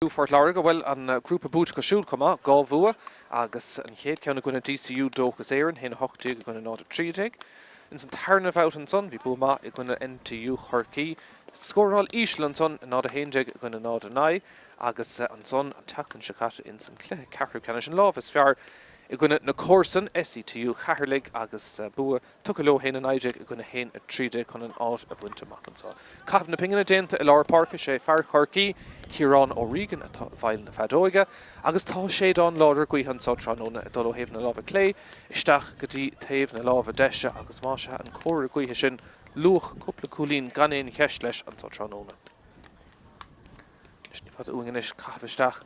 Phort Láirge, bhuel, an grúpa buaite acu siúd chomh maith, 2 bhua agus an chéad cheann i gcoinne DCU Dóchas Éireann, 1-18 i gcoinne 0-13. Ins an tarna bhabhta ansan, bhí bua maith i gcoinne NTU Chorcaí, scóráil íseal ansan, 0-11 i gcoinne 0-9, agus ansan an tseachtain seo caite ins an cluiche ceathrú ceannais, an lámh is fearr i gcoinne na comharsan, SETU Cheatharlaigh, agus bua Tugtha leo 1-19 i gcoinne 1-13 chun an áit a bhaint amach anseo. Caitheamh na pingine déanta i lár páirce, sé fear Chorcaí, Ciarán O'Regan atá i bhfeighil na feadóige agus tá séideán láidir gaoithe anseo tráthnóna ag dul ó thaobh na láimhe clé isteach go dtí taobh na láimhe deise agus más ea an cóiriú gaoithe sin luach cúpla cúilín gan aon cheist leis anseo tráthnóna. Anois ní fada uainn anois caitheamh isteach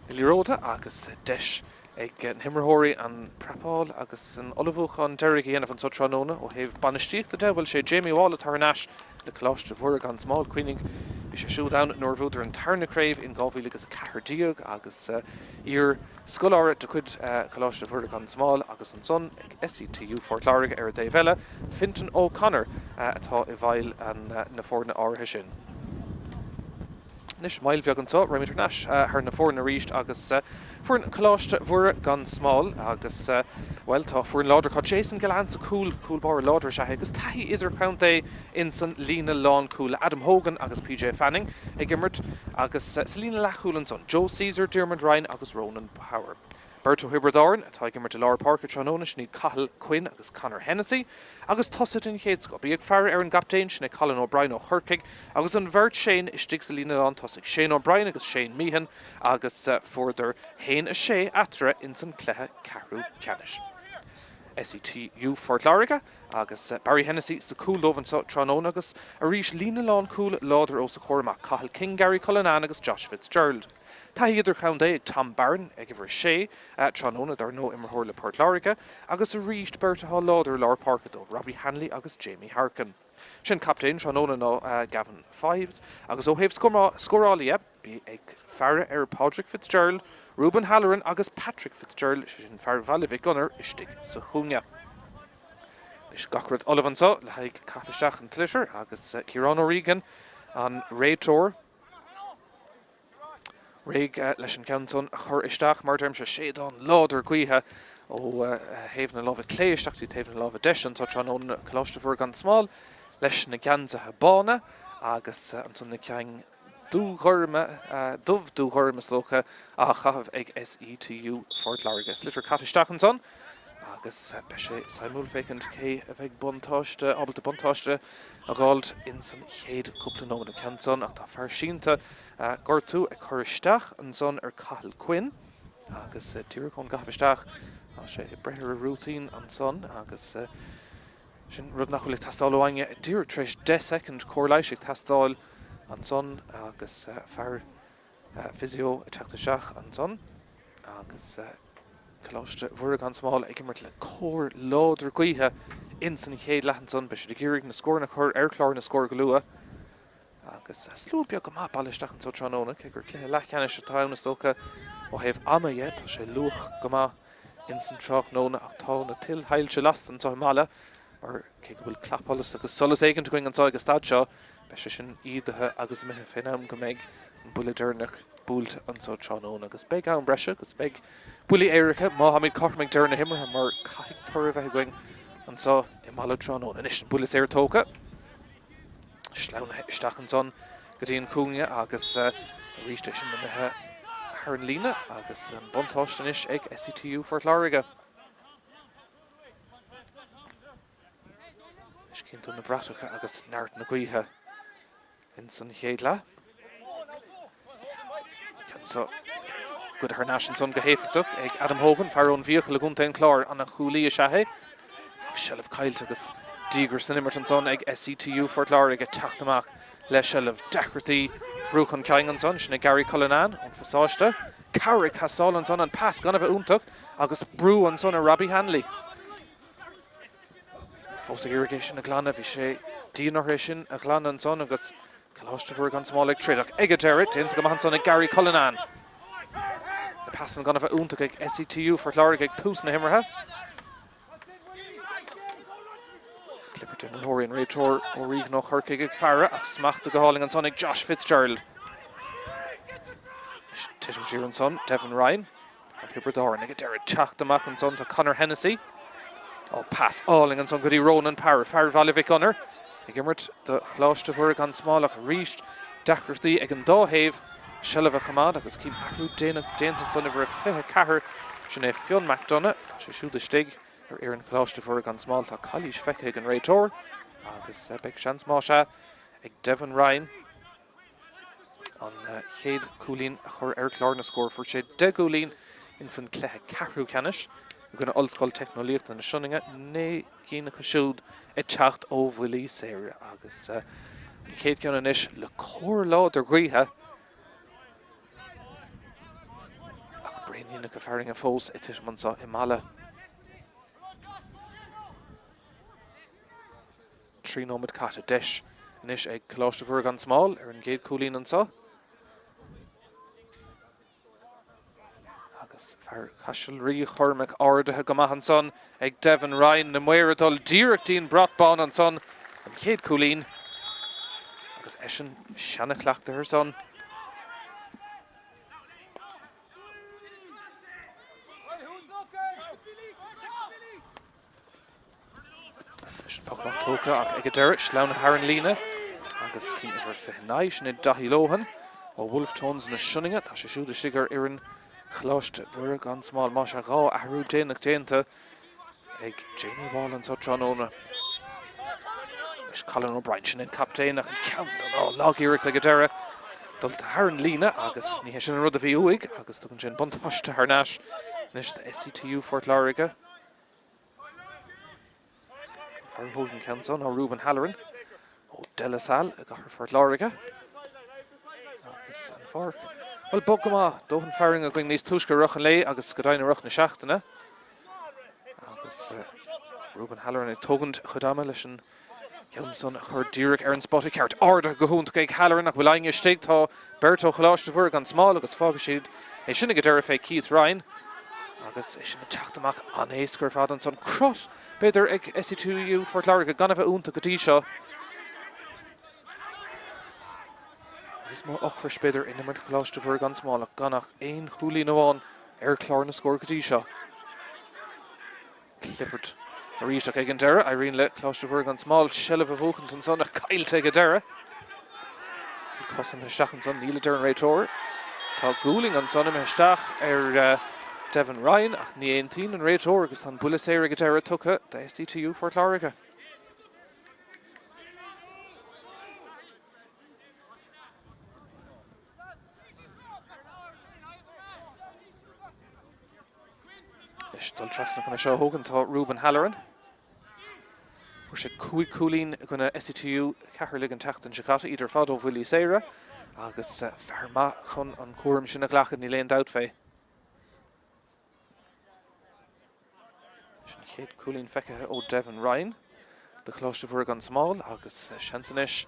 na liathróide agus deis ag na himreoirí an prapáil agus an ullmhúchán deiridh a dhéanamh anseo tráthnóna ó thaobh bainistíochta de. Bhuel, sé Jamie Wall atá thar n-ais le Coláiste Mhuire gan Smál. Cuimhnigh, bhí sé siúd ann nuair a bhuadar an tarna craobh in 2014 agus iar scoláire de chuid Choláiste Mhuire gan Smál agus ansan ag SETU Phort Láirge ar an dtaobh eile, Fintan O'Connor atá i bhfeighil na foirne áirithe sin. Anois moill bheag anseo, raghaimid thar n-ais thar na foirne arís agus foireann Choláiste Mhuire gan Smál agus, bhuel, tá foireann láidir acu. Jason Gillane sa chúl, cúl báire láidir is ea é agus taithí idirchontae insan líne lánchúil. Adam Hogan agus PJ Fanning ag imirt agus sa líne leathchúil ansan, Joe Caesar, Diarmuid Ryan agus Ronan Power. Beirt ó Thiobraid Árann atá ag imirt i lár páirce tráthnóna, sin iad Cathal Quinn agus Conor Hennessy, agus tosaithe den chéad scoth. Bí ag faire ar an gcaptaen, sin é Colin O'Brien ó Chorcaigh, agus an bheirt Shane istigh sa líne lán tosaigh, Shane O'Brien agus Shane Meehan, agus fuaireadar 1-6 eatarthu ins an cluiche ceathrú ceannais. SETU Phort Láirge agus Barry Hennessy sa chúl dóibh anseo tráthnóna agus arís líne lán cúil láidir os a chomhair amach, Cathal King, Gary Cullinane agus Josh Fitzgerald. Taithí idirchontae ag Tom Barron ag uimhir 6 tráthnóna, dar ndóigh imreoir le Port Láirge, agus arís beirt atá láidir i lár páirce dóibh, Robbie Hanley agus Jamie Harkin. Sé'n captaen tráthnóna ná Gavin Fives agus ó thaobh scórálaithe, bí ag faire ar Padraig Fitzgerald, Reuben Halloran agus Patrick Fitzgerald, sé sin fear Bhaile Mhic Gonair istigh sa chúinne. Anois gach rud ullamh anseo le haghaidh caitheamh isteach an tsliotair agus Ciarán O'Regan an réiteoir. Réidh leis an gceann san a chur isteach, mar a deirimse, séideán láidir gaoithe ó thaobh na láimhe clé isteach dtí taobh na láimhe deise anseo tráthnóna. Coláiste Mhuire gan Smál leis na geansaithe bána agus ansan na cinn dúghorma, dubh dúghorm is dócha, á chaitheamh ag SETU Phort Láirge. Sliotar caite isteach ansan agus beidh sé suimiúil féachaint cé a bheidh buntáiste, ábalta buntáiste a dh'fháilt ins an chéad cúpla nóiméad an ceann san ach tá fear sínte gortú ag cur isteach ansan ar Cathal Quinn agus díreach ón gcaitheamh isteach tá sé ag breith ar a rúitín ansan agus sin rud nach bhfuil ag teastáil ó éinne díreach tar éis 10 soicind cóir leighis ag teastáil ansan agus fear physio ag teacht isteach ansan agus Coláiste Mhuire gan Smál ag imirt le cóir láidir gaoithe ins an chéad leath ansan. Beidh siad ag iarraidh na scóranna a chur ar chlár na scór go luath agus slua beag go maith bailithe isteach anso tráthnóna, cé gur cluiche leathcheannais atá ann is dócha ó thaobh ama dhe, tá sé luath go maith ins an tráthnóna ach tá na tuilshoilse lasta anso i Mala mar cé go bhfuil clapsholas agus solas éigint againn anso ag an staid seo, Beidh sé sin ídithe agus imithe fén am go mbeidh an buille deireanach buailte anso tráthnóna agus beidh am breise agus beidh buillí éirice má tháimid cothrom ag deireadh na himeartha mar caithfidh toradh a bheith againn anso i Mala tráthnóna. Anois an buille saor tógtha, sleamhnaithe isteach ansan go dtí an cúinne agus arís é sin imithe thar an líne agus an buntáiste anois ag SETU Phort Láirge. Anois cíonn tú na bratacha agus neart na gaoithe ins an chéad leath. Ceann seo goidte thar n-ais ansan go héifeachtach ag Adam Hogan, fear ón bhFiacail i gContae an Chláir. Ana-chúlaí is ea é. Ach seilbh caillte agus díograis san imirt ansan ag SETU Phort Láirge ag teacht amach le seilbh. Deacrachtaí brú chun cinn ansan, sin ag Gary Cullinane ón phasáiste. Cabhair ag teastáil ansan, an pas gan a bheith iontach agus brú ansan ar Robbie Hanley. Fós ag iarraidh é sin a ghlanadh, bhí sé dian orthu é sin a ghlanadh ansan agus Coláiste Mhuire gan Smál ag troid ach ag an deireadh, déanta go maith ansan ag Gary Cullinane. Na pasanna gan a bheith iontach ag SETU Phort Láirge ag tús na himeartha. Clibirt imreoirí an réiteoir O'Regan ó Chorcaigh ag faire ach smachta go hálainn ansan ag Josh Fitzgerald. Titim siar ansan, Devin Ryan. Fear Thiobraid Árann ag an deireadh teacht amach ansan tá Conor Hennessy. Ó, pas álainn ansan go dtí Ronan Power, fear Bhaile Mhic Gonair, ag imirt do Choláiste Mhuire gan Smál ach arís deacrachtaí ag an dá thaobh seilbh a choimeád agus cím athrú déanach déanta ansan uimhir a 24, sin é Fionn McDonagh, tá sé siúd istigh ar fhoireann Choláiste Mhuire gan Smál, tá calaois feicthe ag an réiteoir agus beidh seans más ea ag Devin Ryan. an chéad chúilín a chur ar chlár na scór. Fuair sé 10 gcúilín ins an cluiche ceathrú ceannais i gcoinne Ollscoil Teicneolaíochta na Sionainne, 9 gcinn acu siúd ag teacht ó bhuillí saora agus an chéad ceann anois le cóir láidir gaoithe ach braonín acu fearthainne fós ag titim anseo i Mala. 3 nóiméad caite. Deis anois ag Coláiste Mhuire gan Smál ar an gcéad chúilín anseo. Agus fear Chaiseal Rí Chormaic ardaithe go maith ansan ag Devin Ryan. Na maoir ag dul díreach dtí'n brat bán ansan. An chéad chúilín. Agus eisean seana-chleachtaithe ar son. Anois an poc amach tógtha ach ag an deireadh, sleamhnaithe thar an líne agus cím uimhir 29, sin é Daithí Lohan ó Wolfe Tones na Sionainne. Tá sé siúd istigh ar fhoireann Choláiste Mhuire gan Smál. Más ea, 2 athrú déanach déanta ag Jamie Wall anseo tráthnóna. Anois Colin O'Brien, sin é an captaen ach an ceann san, á, lag-iarracht ag an deireadh, dulta thar an líne agus ní hé sin an rud a bhí uaidh agus tugann sé an buntáiste thar n-ais anois do SETU Phort Láirge. Fear a thóg an ceann seo ná Reuben Halloran ó De La Salle i gcathair Phort Láirge. Agus an pháirc, bhuel, bog go maith, dóthain fearthainne againn níos túisce i rith an lae agus go deimhin i rith na seachtaine. Agus Reuben Halloran ag tógaint a chuid ama leis an Ceann san a chur díreach ar an spota ceart. Ardaithe go hiontach ag Halloran ach bhfuil éinne istigh? Tá beirt ó Choláiste Mhuire gan Smál agus fágfaidh siad é sin ag an deireadh fé Keith Ryan. Agus é sin ag teacht amach an-éasca ar fad ansan. Crot, b'fhéidir, ag SETU Phort Láirge gan a bheith iontach go dtí seo. Níos mó ocrais, b'fhéidir, in imirt Choláiste Mhuire gan Smál ach gan ach aon chúilín amháin ar chlár na scór go dtí seo. Clifford arís ach ag an deireadh, éiríonn le Coláiste Mhuire gan Smál seilbh a bhuachaint ansan ach caillte ag an deireadh. Cos imithe isteach ansan, níl a deir an réiteoir. Tá gualainn ansan imithe isteach ar Devin Ryan ach ní aontaíonn an réiteoir agus tá an buille saor ag an deireadh tugtha do SETU Phort Láirge. Anois dul trasna chun é seo a thógaint tá Reuben Halloran. Fuair sé 5 cúilín i gcoinne SETU Cheatharlach an tseachtain seo caite, iad ar fad ó bhuillí saora agus fear maith chun an cúram sin a ghlacadh, níl aon dabht fé. Sin an chéad cúilín feicthe ó Devin Ryan do Choláiste Mhuire gan Smál agus seans anois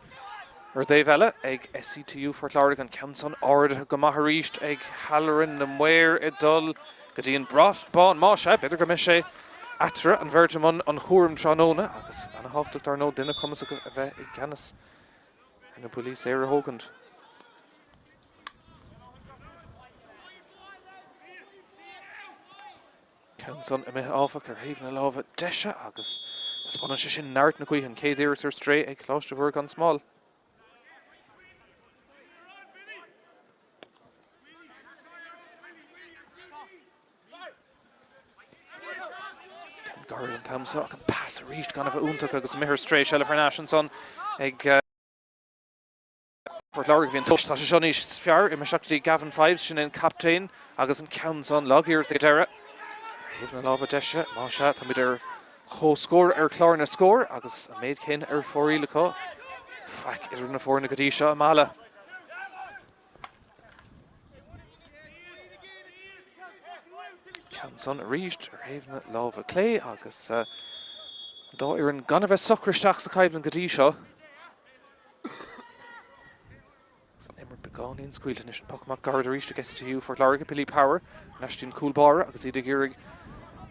ar an dtaobh eile ag SETU Phort Láirge an ceann san ardaithe go maith arís ag Halloran na maoir ag dul go dtí an brat bán. Más ea, b'fhéidir go mbeidh sé eatarthu an bheirt i mbun an chúraim tráthnóna agus ana-thábhachtach dar ndóigh duine cumasach a bheith i gceannas ar na buillí saora a thógaint. Ceann san imithe áfach ar thaobh na láimhe deise agus taispeánann sé sin neart na gaoithe an chéad iarracht ar strae ag Coláiste Mhuire gan Smál. Ceann gairid an t-am seo ach an pas arís gan a bheith iontach agus imithe ar strae seilbh thar n-ais ansan ag Port Láirge bhí an tomhas. Tá sé seo níos fearr. Imithe isteach go dtí Gavin Fives, sin é an captaen agus an ceann san lag-iarracht ag an deireadh. Ar thaobh na láimhe deise, más ea, táimid ar comhscór ar chlár na scór agus an méid céanna ar fóraoil acu. Faic idir na foirne go dtí seo i Mala. Ceann san arís ar thaobh na láimhe clé agus an dá fhoireann gan a bheith socair isteach sa choimhlint go dtí seo. San imirt beagáinín scaoilte anois an poc amach gairid arís ag SETU Phort Láirge, Billy Power, ar ais dtí'n cúl báire agus iad ag iarraidh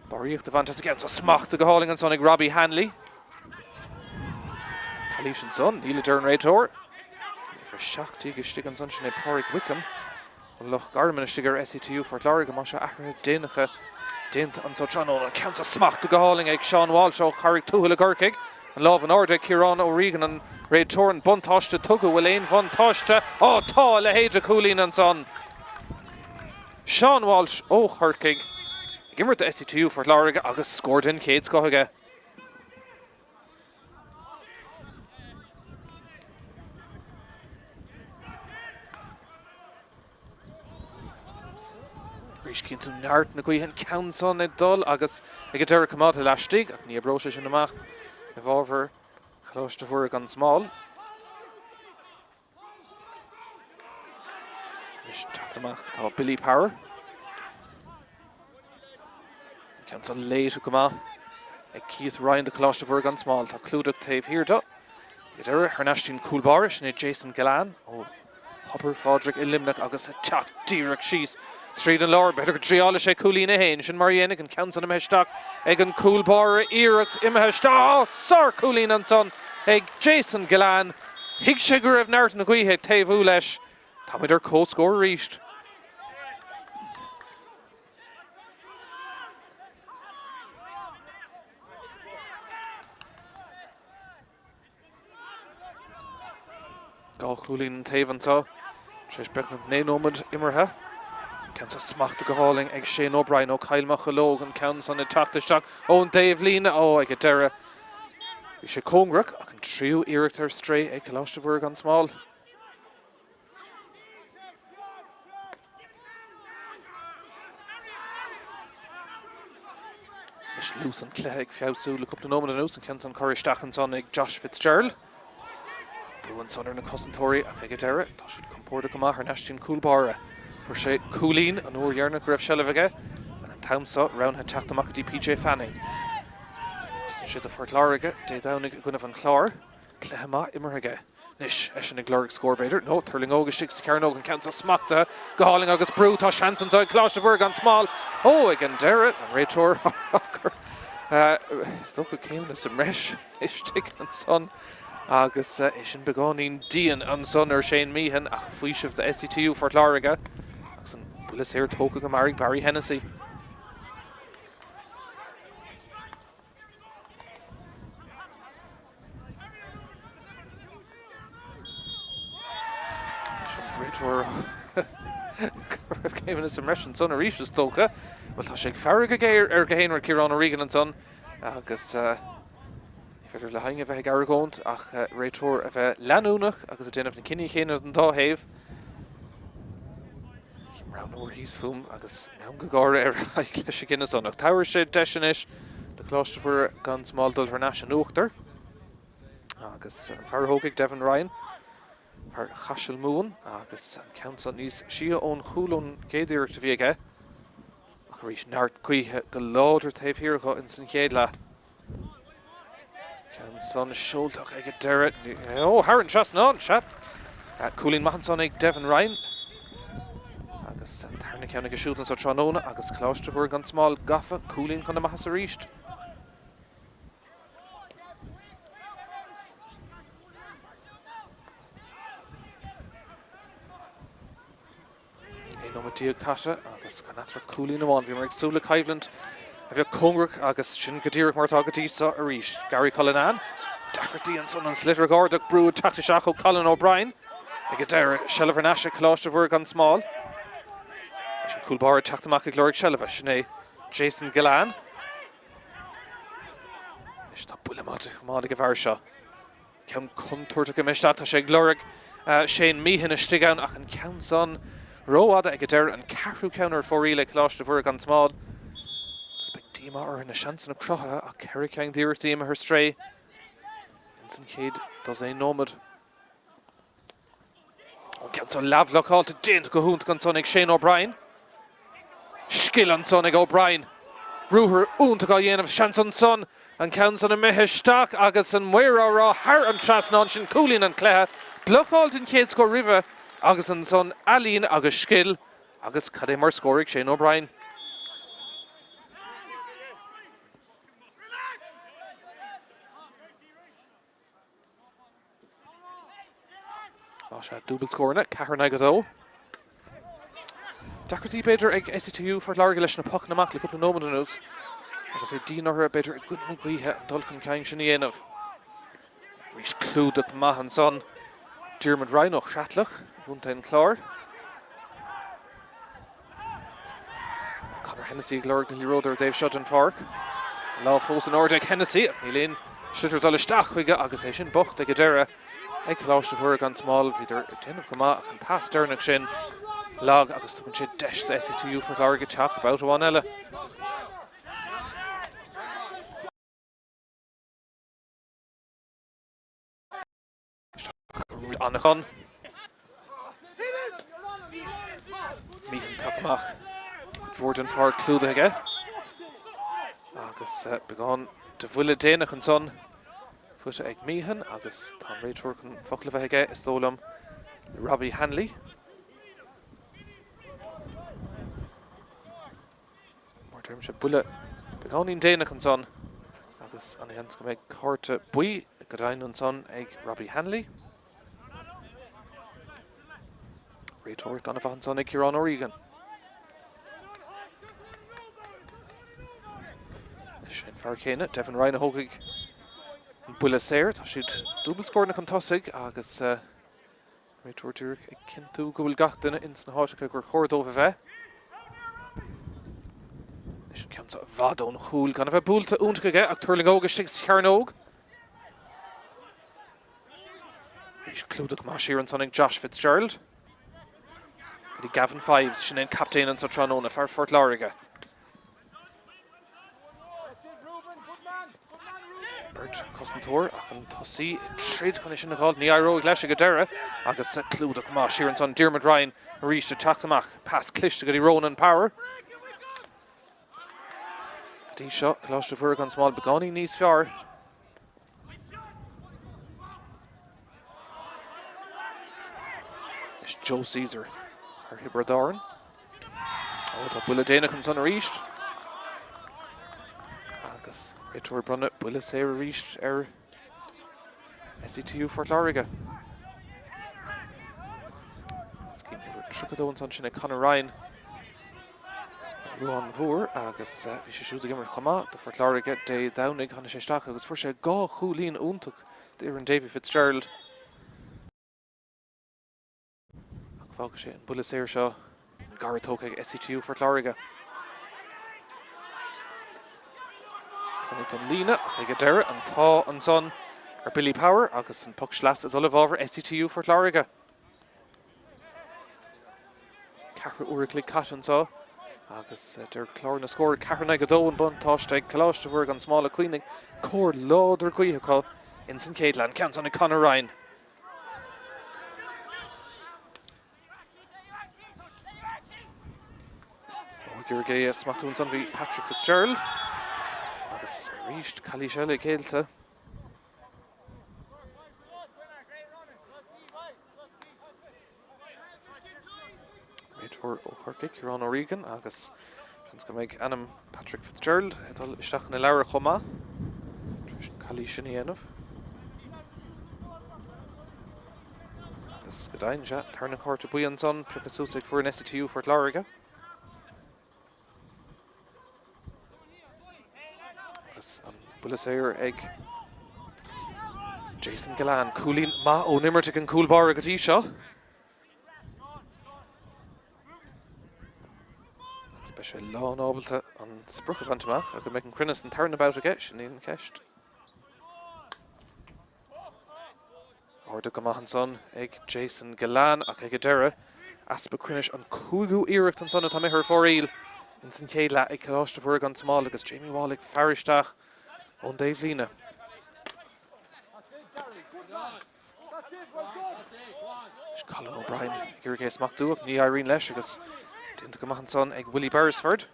barraíocht a bhaint as an gceann. Tá smachtaithe go hálainn ansan ag Robbie Hanley. Calaois ansan, níl a deir an réiteoir. Uimhir 17 istigh ansan, sin é Pádraig Wickham. Ó Loch Garman istigh ar SETU Phort Láirge. Má sea, athruithe déanacha déanta anso tráthnóna. An ceann seo smachtaithe go hálainn ag Seán Walsh ó Charraig Tuathail i gCorcaigh. An lámh in airde ag Ciarán O'Regan, an réiteoir. An buntáiste tugtha, bhfuil aon bhuntáiste? Á, tá a leithéid de chúilín ansan! Seán Walsh ó Chorcaigh ag imirt do SETU Phort Láirge agus scór den chéad scoth aige. Arís cíonn tú neart na gaoithe, an ceann san ag dul agus ag an deireadh coimeádta laistigh ach ní oibreoidh sé sin amach i bhfabhar Choláiste Mhuire gan Smál. Anois teacht amach tá Billy Power. An ceann san léite go maith ag Keith Ryan do Choláiste Mhuire gan Smál. Tá clúdach taobh thiar de. Ag deireadh thar n-ais dtí'n cúl báire, sin é Jason Gillane ó Thobar Phádraig i Luimneach agus ag teacht díreach síos tríd an lár. B'fhéidir go dtriálfaidh sé cúilín é féin. Sin mar a dhéanfaidh an ceann san imithe isteach ag an gcúl báire. Iarracht imithe isteach. Á, sár-chúilín ansan ag Jason Gillane. Thuig sé go raibh neart na gaoithe ag taobhú leis. Táimid ar comhscór arís. 2 chúilín an taobh anseo tar éis beagnach 9 nóiméad imeartha. Ceann seo smachtaithe go hálainn ag Shane O'Brien ó Chill Mocheallóg, an ceann san ag teacht isteach ón dtaobhlíne. Ó, ag an deireadh bhí sé cóngarach ach an tríú iarracht ar strae ag Coláiste Mhuire gan Smál. Anois luas an chluiche ag feabhsú le cúpla nóiméad anuas, an ceann san curtha isteach ansan ag Josh Fitzgerald. Brú ansan ar na cosantóirí ach ag an deireadh tá siad compordach go maith thar n-ais dtí'n cúl báire. Fuair sé cúilín an uair dheireanach go raibh seilbh aige ach an t-am seo roghnaithe teacht amach go dtí PJ Fanning. Thosaigh sé do Phort Láirge Dé Domhnaigh i gcoinnibh an Chláir. Cluiche maith imeartha aige. Anois, eisean ag lorg scór, b'fhéidir, nó tuirlingeoidh istigh sa chearnóg, an ceann seo smachtaithe go hálainn agus brú. Tá seans anseo ag Coláiste Mhuire gan Smál. Ó, ag an deireadh, an réiteoir á cur, is dócha, céimeanna sa mbreis istigh ansan agus é sin beagáinín dian ansan ar Shane Meehan ach faoiseamh do SETU Phort Láirge agus an buille saor tógtha go mear ag Barry Hennessy. Sin réiteoir go raibh céimeanna sa mbreis ansan arís is dócha. Bhuel tá sé ag faire go géar ar gach aon rud Ciarán O'Regan ansan agus ní féidir le héinne a bheith ag argóint ach réiteoir a bheith leanúnach agus ag déanamh na cinní chéanna don dá thaobh. Chím roghnóir thíos fúm agus meangadh gáire ar a aghaidh leis an gcinneadh san. Ach tabharfaidh sé deis anois do Choláiste Mhuire gan Smál dul thar n-ais in uachtar. Agus an fear a thógfaidh Devin Ryan, fear Chaiseal Mumhan, agus an ceann san níos sia ón chúl ón gcéad iarracht a bhí aige. Ach arís neart gaoithe go láidir taobh thiar dho ins an chéad leath. Ceann san seoltach ag an deireadh. Ó, thar an trasnán, sea. Cúilín maith ansan ag Devin Ryan. Agus an tarna ceann aige siúd anso tráthnóna agus Coláiste Mhuire gan Smál gafa, cúilín chun na maitheasa arís. 11 nóiméad caite agus gan eatarthu ach cúilín amháin. Bhíomar ag súil le coimhlint a bheadh cóngarach agus sin go díreach mar atá go dtí seo arís. Gary Cullinan. Deacrachtaí ansan an sliotar a ardú, brú ag teacht isteach ó Colin O'Brien. Ag an deireadh, seilbh thar n-ais ag Coláiste Mhuire gan Smál. Leis an cúl báire ag teacht amach ag lorg seilbhe. Sin é Jason Gillane. Anois tá buille maith ag an bhfear seo. Ceann contúirteach imithe isteach, tá sé ag lorg Shane Meehan istigh ann ach an ceann san rófhada ag an deireadh, an ceathrú ceann ar fóraoil ag Coláiste Mhuire gan Smál. Agus beidh díomá orthu na seansanna cruthaithe ach 4 ceann d'iarrachtaí imithe ar strae ins an chéad dosaen nóiméad. An ceann san leathbhlocáilte déanta go hiontach ansan ag Shane O'Brien. Scil ansan ag O'Brien. Ruathar iontach á dhéanamh. Seans ansan an ceann san imithe isteach agus an maor á rá thar an trasnán. Sin cúilín an chluiche. Blocáil den chéad scoth roimhe agus ansan ealaín agus scil agus cad é mar scór ag Shane O'Brien. Tá sé dúbailt scóranna, 4 in aghaidh 2. Deacrachtaí b'fhéidir ag SETU Phort Láirge leis na pocanna amach le cúpla nóiméad anuas agus é dian orthu b'fhéidir i gcoinne na gaoithe an dul chun cinn sin a dhéanamh. Arís clúdach maith ansan Diarmuid Ryan ó Chreatlach i gContae an Chláir. Tá Conor Hennessy ag lorg na liathróide ar an dtaobh seo den pháirc. An lámh fós in airde ag Hennessy ach níl aon sliotar ag dul isteach chuige agus é sin bocht ag an deireadh ag Coláiste Mhuire gan Smál. Bhíodar ag déanamh go maith ach an pas deireanach sin lag agus tugann sé deis do SETU Phort Láirge teacht babhta amháin eile. An-chun. Meehan tagtha amach. Cuid mhór den pháirc clúdaithe aige. Agus beagán de bhuille déanach ansan faighte ag Meehan agus tá an réiteoir chun focal a bheith aige, is dóigh liom, le Robbie Hanley. Mar deirimse, buille beagáinín déanach ansan agus an seans go mbeidh cárta buí go deimhin ansan ag Robbie Hanley. Réiteoireacht an-mhaith ansan ag Ciarán O'Regan. Is é an fear céanna, Devin Ryan a thógfaidh an buille saor. Tá siad dúbailt scóranna chun tosaigh agus uh, Réiteoir díreach ag cinntiú go bhfuil gach duine ins na háiteacha gur chóir dóibh a bheith. Anois an ceann seo i bhfad ón chúl gan a bheith buailte iontach aige ach tuirlingeoidh istigh sa chearnóg. Arís clúdach maith siar ansan ag Josh Fitzgerald. Go dtí Gavin Fives, sin é an captaen anso tráthnóna, fear Phort Láirge. Beirt chosantóir ach an tosaí ag troid chun é sin a dh'fháil. Ní éireoidh leis ag an deireadh agus clúdach maith siar ansan. Diarmuid Ryan arís ag teacht amach. Pas cliste go dtí Ronan Power. Go dtí seo, Coláiste Mhuire gan Smál beagáinín níos fearr. Is Joe Caesar fear Thiobraid Árann. Ó, tá buille déanach ansan arís. Agus réiteoir ag bronnadh buille saor arís ar SETU Phort Láirge. Agus ceann uimhir 32 ansan sin é Conor Ryan. Ruán Mhór agus bhí sé siúd ag imirt chomh maith do Phort Láirge Dé Domhnaigh. Tháinig sé isteach agus fuair sé 2 chúilín iontach d'fhoireann Davy Fitzgerald. Ach fágfaidh sé an buille saor seo gar tógtha ag SETU Phort Láirge. Conair don líne ach ag an deireadh an t-ádh ansan ar Billy Power agus an poc sleasa ag dul i bhfabhar SETU Phort Láirge. Ceathrú uair a chloig caite anseo agus deir clár na scór 4 in aghaidh 2 an buntáiste ag Coláiste Mhuire gan Smál ach cuimhnigh cóir láidir gaoithe acu ins an chéad leath. An ceann san ag Conor Ryan. Ag iarraidh é a smachtú ansan bhí Patrick Fitzgerald agus arís calaois eile géillte. Réiteoir ó Chorcaigh, Ciarán O'Regan agus seans go mbeidh ainm Patrick Fitzgerald ag dul isteach ina leabhar chomh maith tar éis an calaois sin a dhéanamh. Agus go deimhin, sea, tarna cárta buí ansan, pioctha suas ag foireann SETU Phort Láirge. Agus an buille saor ag Jason Gillane. Cúilín maith ón imirt ag an gcúl báire go dtí seo. Agus beidh sé lán ábalta an sprioc a bhaint amach ach an mbeidh an cruinneas an tarna babhta aige, sin í an cheist. Ardaithe go maith ansan ag Jason Gillane ach ag an deireadh, easpa cruinnis an cúigiú iarracht ansan atá imithe ar fóraoil ins an chéad leath ag Coláiste Mhuire gan Smál agus Jamie Wall ag faire isteach ón dtaobhlíne. Anois Colin O'Brien ag iarraidh é a smachtú ach ní éiríonn leis agus déanta go maith ansan ag Willie Beresford.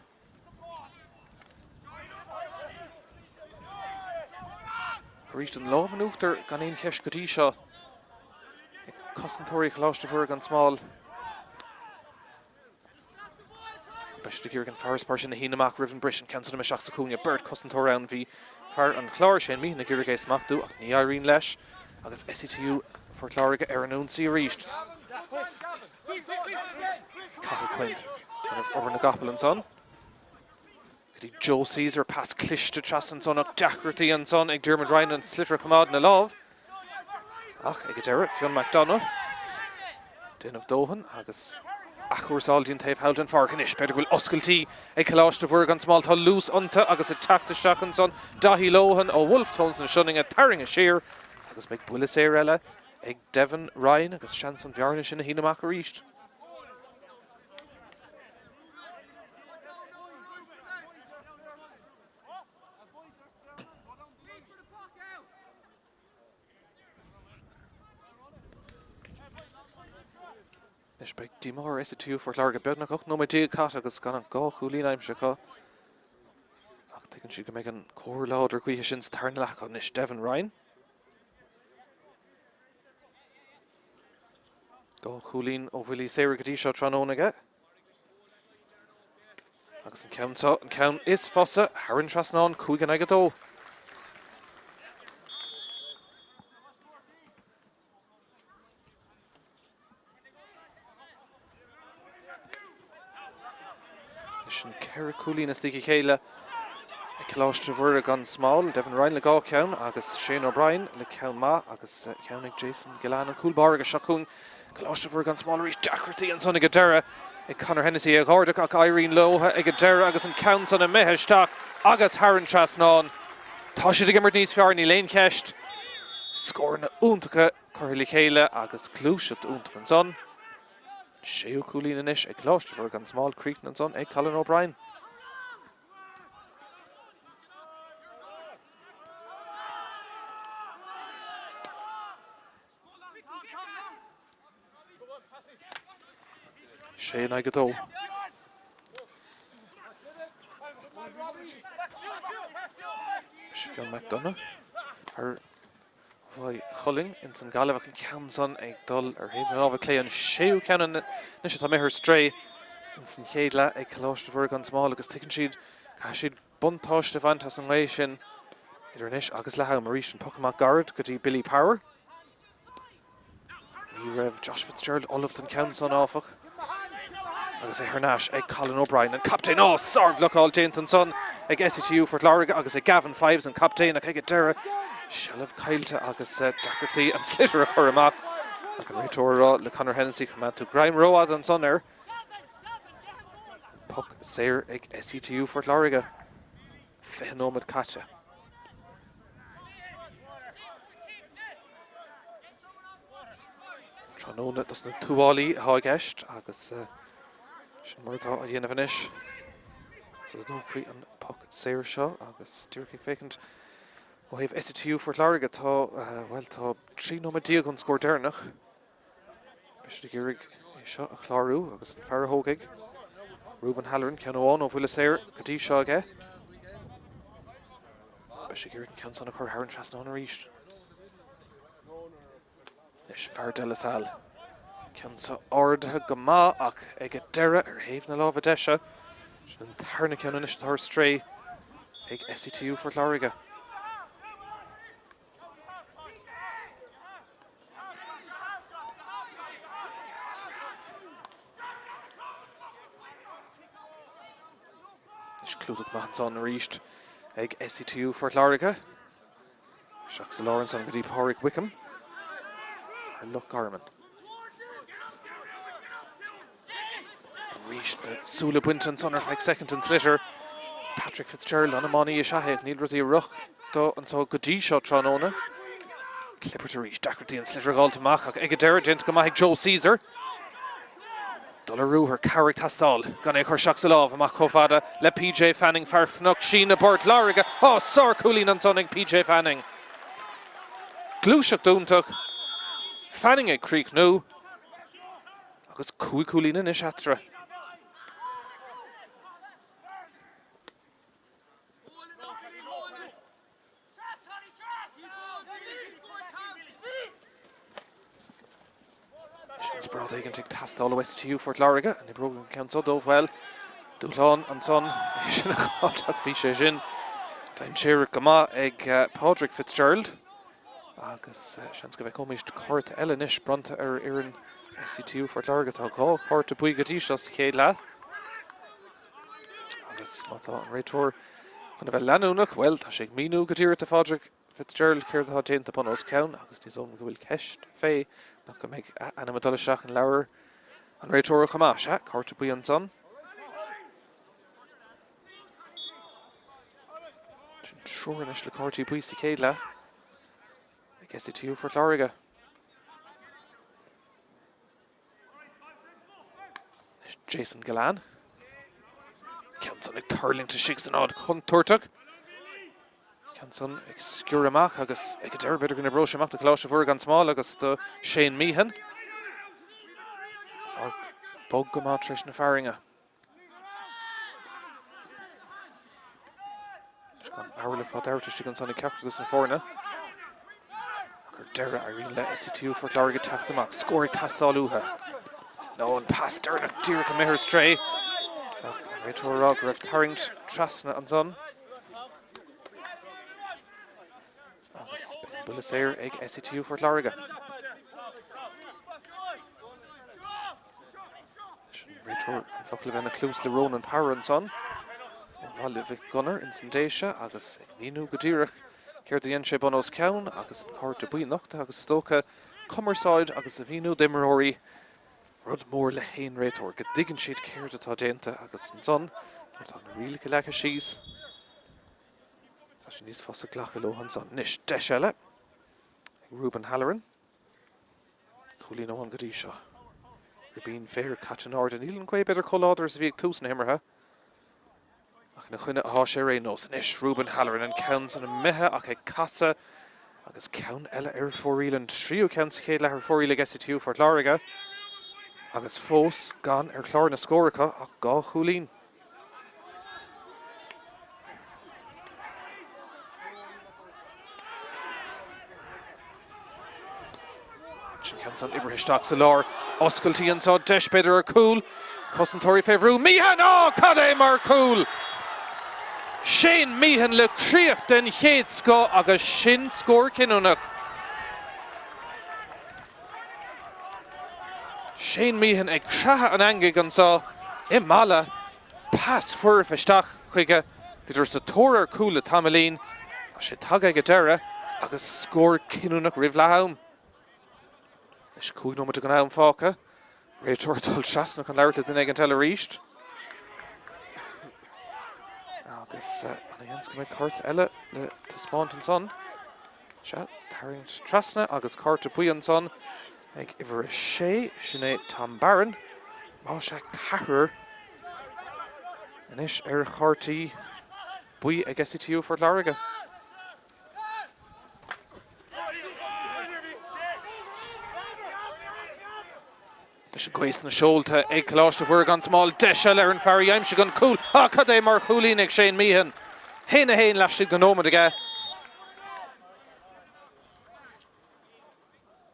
Arís an lámh in uachtar gan aon cheist go dtí seo ag cosantóirí Choláiste Mhuire gan Smál. Beidh siad ag iarraidh an farasbarr sin a shíneadh amach roimh an bris, an ceann san imithe isteach sa chúinne. Beirt cosantóir ann, bhí fear an Chláir, Shane Meehan, ag iarraidh é a smachtú ach ní éiríonn leis agus SETU Phort Láirge ar an ionsaí arís. Cathal Quinn. Déanamh obair na gcapall ansan. Go dtí Joe Caesar, pas cliste trasna ansan ach deacrachtaí ansan ag Diarmuid Ryan an sliotar a choimeád ina lámh. Ach ag an deireadh, Fionn McDonagh déanamh dóthain agus athchúrsáil dtí'n taobh thall den pháirc anois. B'fhéidir go bhfuil oscailtí ag Coláiste Mhuire gan Smál. Tá luas iontu agus ag teacht isteach ansan Daithí Lohan ó Wolfe Tones na Sionainne tarraingthe siar agus beidh buille saor eile ag Devin Ryan agus seans an bhearna sin a shíneadh amach arís. Anois beidh díomá ar SETU Phort Láirge beagnach 18 nóiméad caite agus gan ach 2 chúilín aimsithe acu. Ach tuigeann siad go mbeidh an cóir láidir gaoithe sin sa tarna leath acu anois. Devin Ryan. 2 chúilín ó bhuillí saora go dtí seo tráthnóna aige. Agus an ceann seo, an ceann is fusa, thar an trasnán, 5 in aghaidh 2. Sin 4 cúilín as a chéile ag Coláiste Mhuire gan Smál, Devin Ryan le 2 cheann agus Shane O'Brien le ceann maith agus ceann ag Jason Gillane an cúl báire agus seo chugainn Coláiste Mhuire gan Smál arís deacrachtaí ansan ag an deireadh ag Conor Hennessy é a dh'ardach ach éiríonn leo ag an deireadh agus an ceann san imithe isteach agus thar an trasnán. Tá siad ag imirt níos fearr, níl aon cheist. Scóranna iontacha curtha le chéile agus gluaiseacht iontach ansan. Séú cúilín anois ag Coláiste Mhuire gan Smál, críochnaithe ansan ag Colin O'Brien. 6 in aghaidh 2. Fionn McDonagh thar Mhaigh Cuilinn ins an Ghaillimh ach an ceann san ag dul ar thaobh na láimhe clé an séú ceann anois atá imithe ar strae ins an chéad leath ag Coláiste Mhuire gan Smál agus tuigeann siad caithfidh siad buntáiste a bhaint as an ngaoth sin idir anois agus leath am arís. An poc amach gairid go dtí Billy Power. Ní raibh Josh Fitzgerald ullamh don cheann san áfach. Agus é thar n-ais ag Colin O'Brien, an captaen. Ó, sárbhlocáil déanta ansan ag SETU Phort Láirge agus ag Gavin Fives, an captaen, ach ag an deireadh, seilbh caillte agus deacrachtaí an sliotar a chur amach. Ach an réiteoir ag rá le Conor Hennessy, choimeád tú greim rófhada ansan air. Poc saor ag SETU Phort Láirge. 20 nóiméad caite. Tráthnóna dos na tuáillí atá i gceist agus sin mar atá á dhéanamh anois. Sula dtógfaí an poc saor seo agus díreach ag féachaint ó thaobh SETU Phort Láirge tá, bhuel, tá 13 nóiméad ón scór deireanach. Beidh siad ag iarraidh é seo a chlárú agus an fear a thógfaidh, Reuben Halloran, ceann amháin ó bhuille saor go dtí seo aige. Beidh sé ag iarraidh an ceann san a chur thar an trasnán arís. Anois fear De La Salle. Ceann seo ardaithe go maith ach ag an deireadh ar thaobh na láimhe deise. Sin an tarna ceann anois atá ar strae ag SETU Phort Láirge. Anois clúdach maith ansan arís ag SETU Phort Láirge. Isteach sa lár ansan go dtí Pádraig Wickham ar Loch Garman. Arís na súile bainte ansan ar feadh soicind den sliotar. Patrick Fitzgerald, an iománaí is ea é. Níl rudaí ag rith dó anseo go dtí seo tráthnóna. Clipert arís, deacrachtaí an sliotar a dh'fháilt amach ach ag an deireadh déanta go maith ag Joe Caesar. Dul ar ruathar, cabhair ag teastáil gan é a chur isteach sa lámh, amach chomh fada le PJ Fanning, fear Chnoc Síne i bPort Láirge. Á, sárchúilín ansan ag PJ Fanning. Gluaiseacht iontach. Fanning ag críochnú. Agus 5 chúilín anois eatarthu. Inspioráid éigin ag teastáil ó SETU Phort Láirge, an oibreoidh an ceann seo dóibh? Bhuel, dúshlán ansan é sin a fháilt ach bhí sé sin dainséarach go maith ag Pádraig Fitzgerald. Agus seans go bhfeicfimid cárta eile anois bronnta ar fhoireann SETU Phort Láirge. Tá 2 chárta buí go dtí seo sa chéad leath. Agus má tá an réiteoir chun a bheith leanúnach, bhuel, tá sé ag míniú go díreach do Phádraig Fitzgerald céard atá déanta bun os cionn agus ní dóigh liom go bhfuil ceist fé nach go mbeidh a ainm ag dul isteach in leabhar an réiteora chomh maith. Sea, cárta buí ansan. Sin triúr anois le cártaí buí sa chéad leath ag SETU Phort Láirge. Jason Gillane. Ceann san ag tuirlingt istigh san áit chontúirteach. Ceann san ag sciorradh amach agus ag an deireadh b'fhéidir go n-oibreoidh sé amach do Choláiste Mhuire gan Smál agus do Shane Meehan. Pháirc bog go maith tar éis na fearthainne. Gan amharc á dtabhairt istigh ansan ag ceachtar de na foirne. Ach ar deireadh éiríonn le SETU Phort Láirge teacht amach. Scór ag teastáil uathu. Nó an pas deireanach díreach imithe ar strae. Ach an réiteoir ag rá go raibh tarraingt trasna ansan. Agus beidh an buille saor ag SETU Phort Láirge. Leis an réiteoir an focal a bheith ina chluas le Ronan Power ansan ó Bhaile Mhic Gonair ins an Déise agus ag míniú go díreach céard a dhein sé bun os cionn agus an cárta buí nochtaithe agus is dócha cumarsáid agus a mhíniú d'imreoirí rud mór le haon réiteoir go dtuigeann siad céard atá déanta agus ansan nuair atá na rialacha leagtha síos tá sé níos fusa glacadh leo ansan. Anois deis eile ag Ruben Halloran. Cúilín amháin go dtí seo. Ribín féir caite in airde. Níl an ghaoth b'fhéidir chomh láidir is a bhí ag tús na himeartha. Ach ina choinne atá sé ar aon nós. Anois Ruben Halloran an ceann san imithe ach ag casadh agus ceann eile ar fóraoil, an tríú ceann sa chéad leath ar fóraoil ag SETU Phort Láirge agus fós gan ar chlár na scór acu ach 2 chúilín. Sin ceann san oibrithe isteach sa lár. Oscailtí anseo, deis b'fhéidir ar chúl. Cosantóirí fé bhrú. Meehan! Á, cad é mar chúl! Shane Meehan le críoch den chéad scoth agus sin scór cinniúnach. Shane Meehan ag creathadh an eangaigh anseo i Mala. Pas foirfe isteach chuige. Bhíodar sa tóir ar chúl le tamaillín. Tá sé tagtha ag an deireadh agus scór cinniúnach roimh leath am. Anois 5 nóiméad den am fágtha. Réiteoir ag dul trasna chun labhairt le duine éigin eile arís. Agus ana sheans go mbeidh cárta eile le taispeáint ansan. Sea, tarraingt trasna agus cárta buí ansan ag uimhir a sé, sin é Tom Barron. Más ea, ceathrar anois ar chártaí buí ag SETU Phort Láirge. Leis an ghaoth sna seolta ag Coláiste Mhuire gan Smál, deis eile ar an fear a d'aimsigh an cúl. Ach cad é mar chúilín ag Shane Meehan. 1-1 laistigh de nóiméad aige.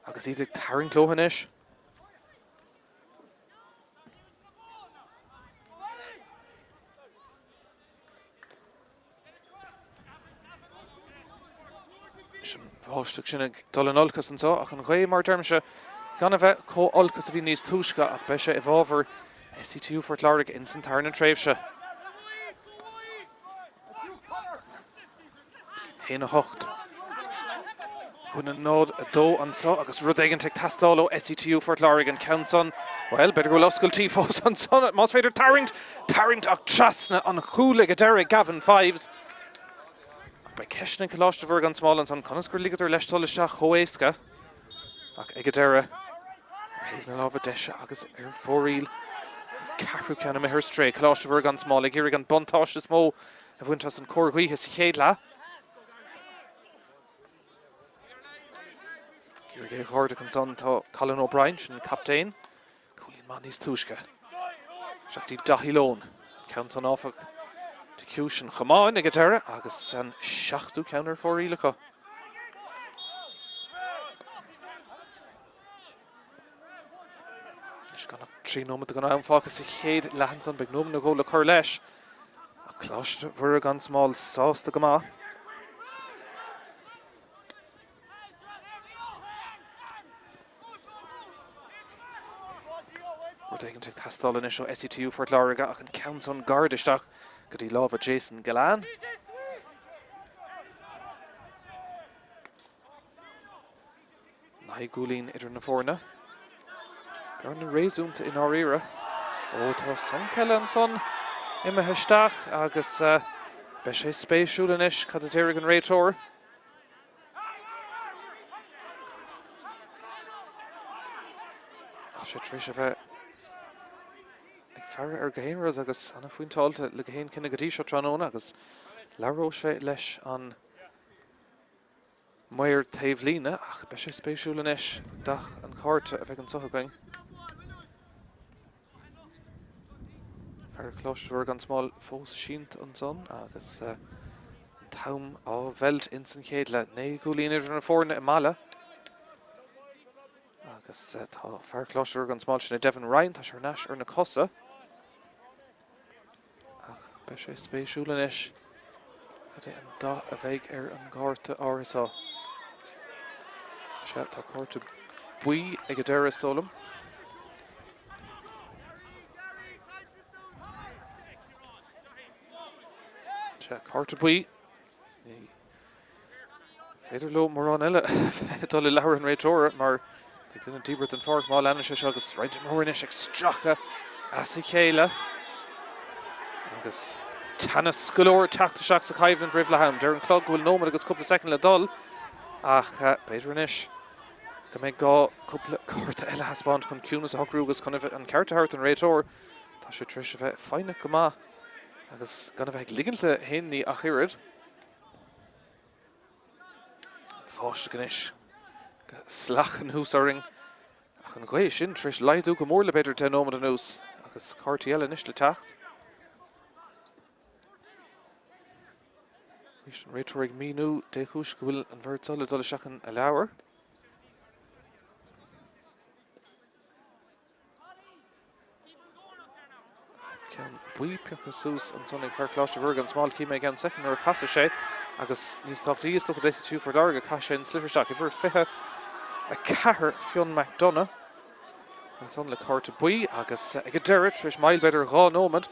Agus iad ag tarraingt leo anois. Leis an bháisteach sin ag dul in olcas anseo ach an ghaoth, mar a deirimse, gan a bheith chomh holc is a bhí níos túisce ach beidh sé i bhfabhar SETU Phort Láirge ins an tarna tréimhse. 1, 8. I gcoinne 0, 2 anseo agus rud éigin ag teastáil ó SETU Phort Láirge an ceann san. Bhuel, b'fhéidir go bhfuil oscailtí fós ansan, más féidir tarraingt, tarraingt ach trasna an chúil ag an deireadh Gavin Fives. Ach beidh ceisteanna ag Coláiste Mhuire gan Smál ansan, conas gur ligeadar leis dul isteach chomh éasca? Ach ag an deireadh, ar thaobh na láimhe deise agus ar fóraoil, an ceathrú ceann imithe ar strae, Coláiste Mhuire gan Smál ag iarraidh an buntáiste is mó a bhaint as an cóir ghaoithe sa chéad leath. Ag iarraidh é a dh'ardú ansan tá Colin O'Brien, sin an captaen. Cúilín maith níos túisce. Isteach dtí Daithí Lone. An ceann san áfach de chiumhais an chamáin ag an deireadh agus an seachtú ceann ar fóraoil acu. Anois gan ach 3 nóiméad den am fágtha sa chéad leath ansan, beidh nóiméad nó dhó le cur leis. Ach Coláiste Mhuire gan Smál sásta go maith. Rud éigin ag teastáil anois ó SETU Phort Láirge ach an ceann san gairid isteach. go dtí lámha Jason Gillane. 9 gcúilín idir na foirne. Bearna réasúnta i ndáiríre. Ó tá sonc eile ansan imithe isteach agus beidh sé spéisiúil anois cad a déarfaidh an réiteoir. Tá sé tar éis a bheith ag faire ar gach aon rud agus an-phointeáilte le gach aon cinneadh go dtí seo tráthnóna agus labhróidh sé leis an maor taobhlíne ach beidh sé spéisiúil anois dath an chárta a bheidh anseo againn. Fear Choláiste Mhuire gan Smál fós sínte ansan agus an t-am á mheilt ins an chéad leath. 9 gcúilín idir na foirne i Mala agus tá fear Choláiste Mhuire gan Smál sin é Devin Ryan, tá sé thar n-ais ar na cosa. Ach beidh sé spéisiúil anois cad é an dath a bheidh ar an gcárta áirithe seo. Sea, tá cárta buí ag an deireadh, is dóigh liom. Sea, cárta buí. Ní féidir leo mórán eile dul i leabhar an réiteora mar beidh duine díbeartha den pháirc má leanann sé seo agus roinnt imreoirí anois ag stracadh as a chéile agus teannas go leor ag teacht isteach sa choimhlint roimh leath am. Deir an clog go bhfuil nóiméad agus cúpla soicind le dul ach b'fhéidir anois go mbeidh gá cúpla cárta eile a thaispeáint chun ciúnas a shocrú agus chun an ceart a thabhairt don réiteoir. Tá sé tar éis a bheith foighneach go maith agus gan a bheith ag ligint le haon ní ach oiread. Báisteach anois go salach anuas orainn ach an ghaoth sin tar éis laghdú go mór le b'fhéidir 10 nóiméad anuas agus cártaí eile anois le teacht. Arís an réiteoir ag míniú dé chúis go bhfuil an bheirt seo le dul isteach ina leabhar. Ceann buí pioctha suas ansan ag fear Choláiste Mhuire gan Smál. Chím é i gceann soicind nuair a casadh sé agus níos tábhachtaí is dócha d'SETU Phort Láirge chaith sé an sliotar isteach. Uimhir 24 Fionn McDonagh ansan le cárta buí agus ag an deireadh tar éis moill b'fhéidir 2 nóiméad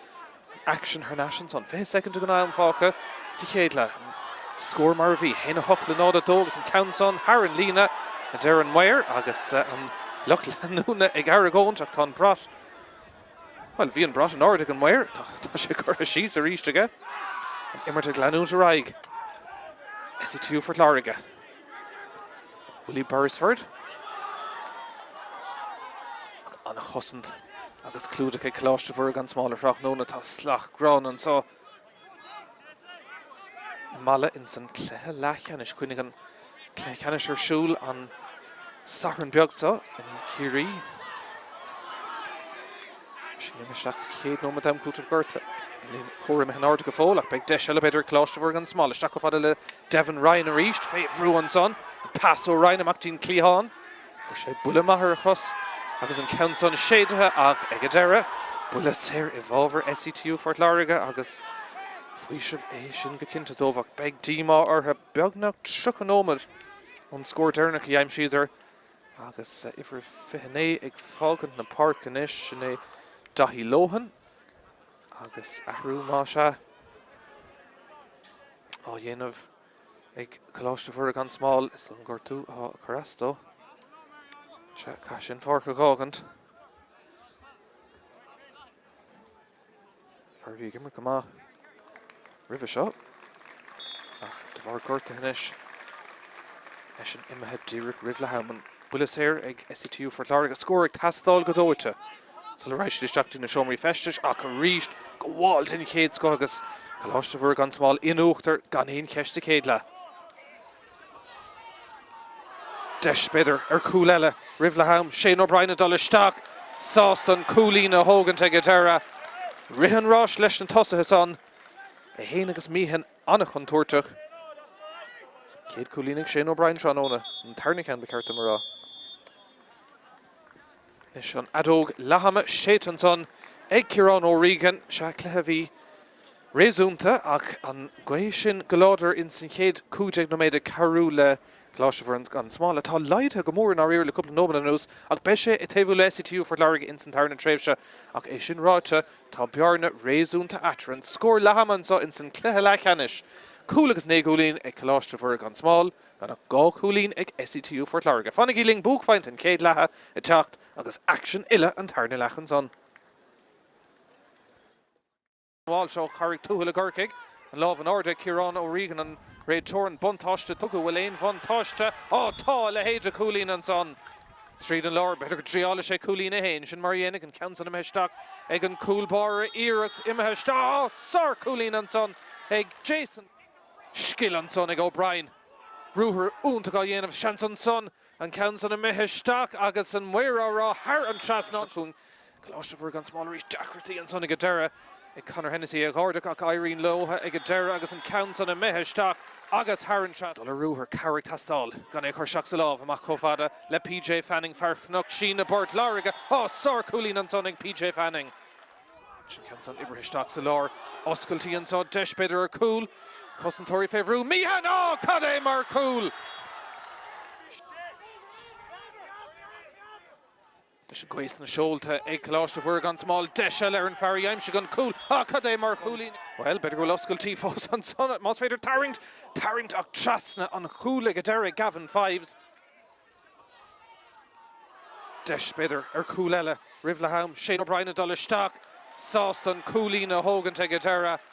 Aicsean thar n-ais ansan. 20 soicind den am fágtha sa chéad leath. An scór mar a bhí, 1-8 le 0-2 agus an ceann san thar an líne, a deir an maor agus an lucht leanúna ag argóint ach tá an brat, bhuel, bhí an brat in airde ag an maor, tá sé curtha síos arís aige. An imirt ag leanúint ar aghaidh. SETU Phort Láirge. Willie Beresford. An-chosaint agus clúdach ag Coláiste Mhuire gan Smál ar tráthnóna. Tá sliogán gránna anseo i Mala ins an cluiche leathcheannais. Cuimhnigh an cluiche ceannais ar siúl an Satharn beag seo in Ciarraí. Sin imithe isteach sa chéad nóiméad d'am cúitimh gorta. Níl aon chomhartha imithe in airde go fóill ach beidh deis eile b'fhéidir ag Coláiste Mhuire gan Smál. Isteach chomh fada le Devin Ryan arís. Fé bhrú ansan. An pas ó Ryan amach dtí'n cliathán. Fuair sé buille maith ar a chos agus an ceann san séidthe ach ag an deireadh, buille saor i bhfabhar SETU Phort Láirge agus faoiseamh é sin go cinnte dóibh ach beidh díomá orthu beagnach 30 nóiméad ón scór deireanach a d'aimsíodar. Agus uimhir 29 ag fágaint na páirce anois, sin é Daithí Lohan. Agus athrú, más ea, á dhéanamh ag Coláiste Mhuire gan Smál. Is an gortú atá ag cur as dó. Sea, caithfidh sé an pháirc a dh'fhágaint. Fear a bhí ag imirt go maith roimhe seo ach de bharr gortaithe anois, eisean imithe díreach roimh leath am. An buille saor ag SETU Phort Láirge, scór ag teastáil go dóite sula raghaidh siad isteach dtí na seomraí feistis ach arís gabháil den chéad scoth agus Coláiste Mhuire gan Smál in uachtar gan aon cheist sa chéad leath. Deis, b'fhéidir, ar chúl eile roimh leath am. Shane O'Brien ag dul isteach, sásta an cúilín a thógaint ag an deireadh. Rith an ráis leis na tosaithe san. É féin agus Meehan an-chontúirteach. Chéad cúilín ag Shane O'Brien tráthnóna, an tarna ceann ba cheart dom a rá. Anois an fheadóg leathama séidte ansan ag Ciarán O'Regan. Sea, cluiche a bhí réasúnta ach an ghaoth sin go láidir ins an chéad 15 nóiméad ag cabhrú le. Coláiste Mhuire gan Smál, atá laghdaithe go mór i ndáiríre le cúpla nóiméad anuas, ach beidh sé ag taobhú le SETU Phort Láirge ins an tarna tréimhse. Ach é sin ráite, tá bearna réasúnta eatarthu. An scór leath-ama anseo ins an cluiche leathcheannais, cúl agus 9 gcúilín ag Coláiste Mhuire gan Smál, gan ach 2 chúilín ag SETU Phort Láirge. Fanaigí linn, buaicphointe an chéad leatha ag teacht agus aicsean uile an tarna leath ansan. Walsh ó Charraig Tuathail i gCorcaigh. An lámh in airde ag Ciarán O'Regan, an réiteoir, an buntáiste tugtha, bhfuil aon bhuntáiste? Á, tá! A leithéid de chúilín ansan! Tríd an lár, b'fhéidir go dtriálfaidh sé cúilín é féin, sin mar a dhéanfaidh, an ceann san imithe isteach ag an gcúl báire, iarracht imithe isteach, á, sár-chúilín ansan ag Jason. Scil ansan ag O'Brien, ruathar iontach á dhéanamh, seans ansan An ceann san imithe isteach agus an maor á rá thar an trasnán. Chugainn Coláiste Mhuire gan Smál arís. Deacrachtaí ansan ag an deireadh ag Conor Hennessy é a dh'ardach ach éiríonn leo ag an deireadh agus an ceann san imithe isteach agus thar an trasnán. Dul ar ruathar, cabhair ag teastáil gan é a chur isteach sa lámh, amach chomh fada le PJ Fanning, fear Chnoc Síne i bPort Láirge. Á, sár-chúilín ansan ag PJ Fanning. Sin ceann san oibrithe isteach sa lár. Oscailtí anseo, deis b'fhéidir ar chúl. Cosantóirí fé bhrú. Meehan! Á, cad é mar chúl! Leis an ghaoth sna seolta ag Coláiste Mhuire gan Smál. Deis eile ar an fear a d'aimsigh an cúl. Á, cad é mar chúilín! Bhuel, b'fhéidir go bhfuil oscailtí fós ansan. Más féidir tarraingt, tarraingt ach trasna an chúil ag an deireadh ag Gavin Fives. Deis, b'fhéidir, ar chúl eile roimh leath am. Shane O'Brien ag dul isteach, sásta an cúilín a thógaint ag an deireadh.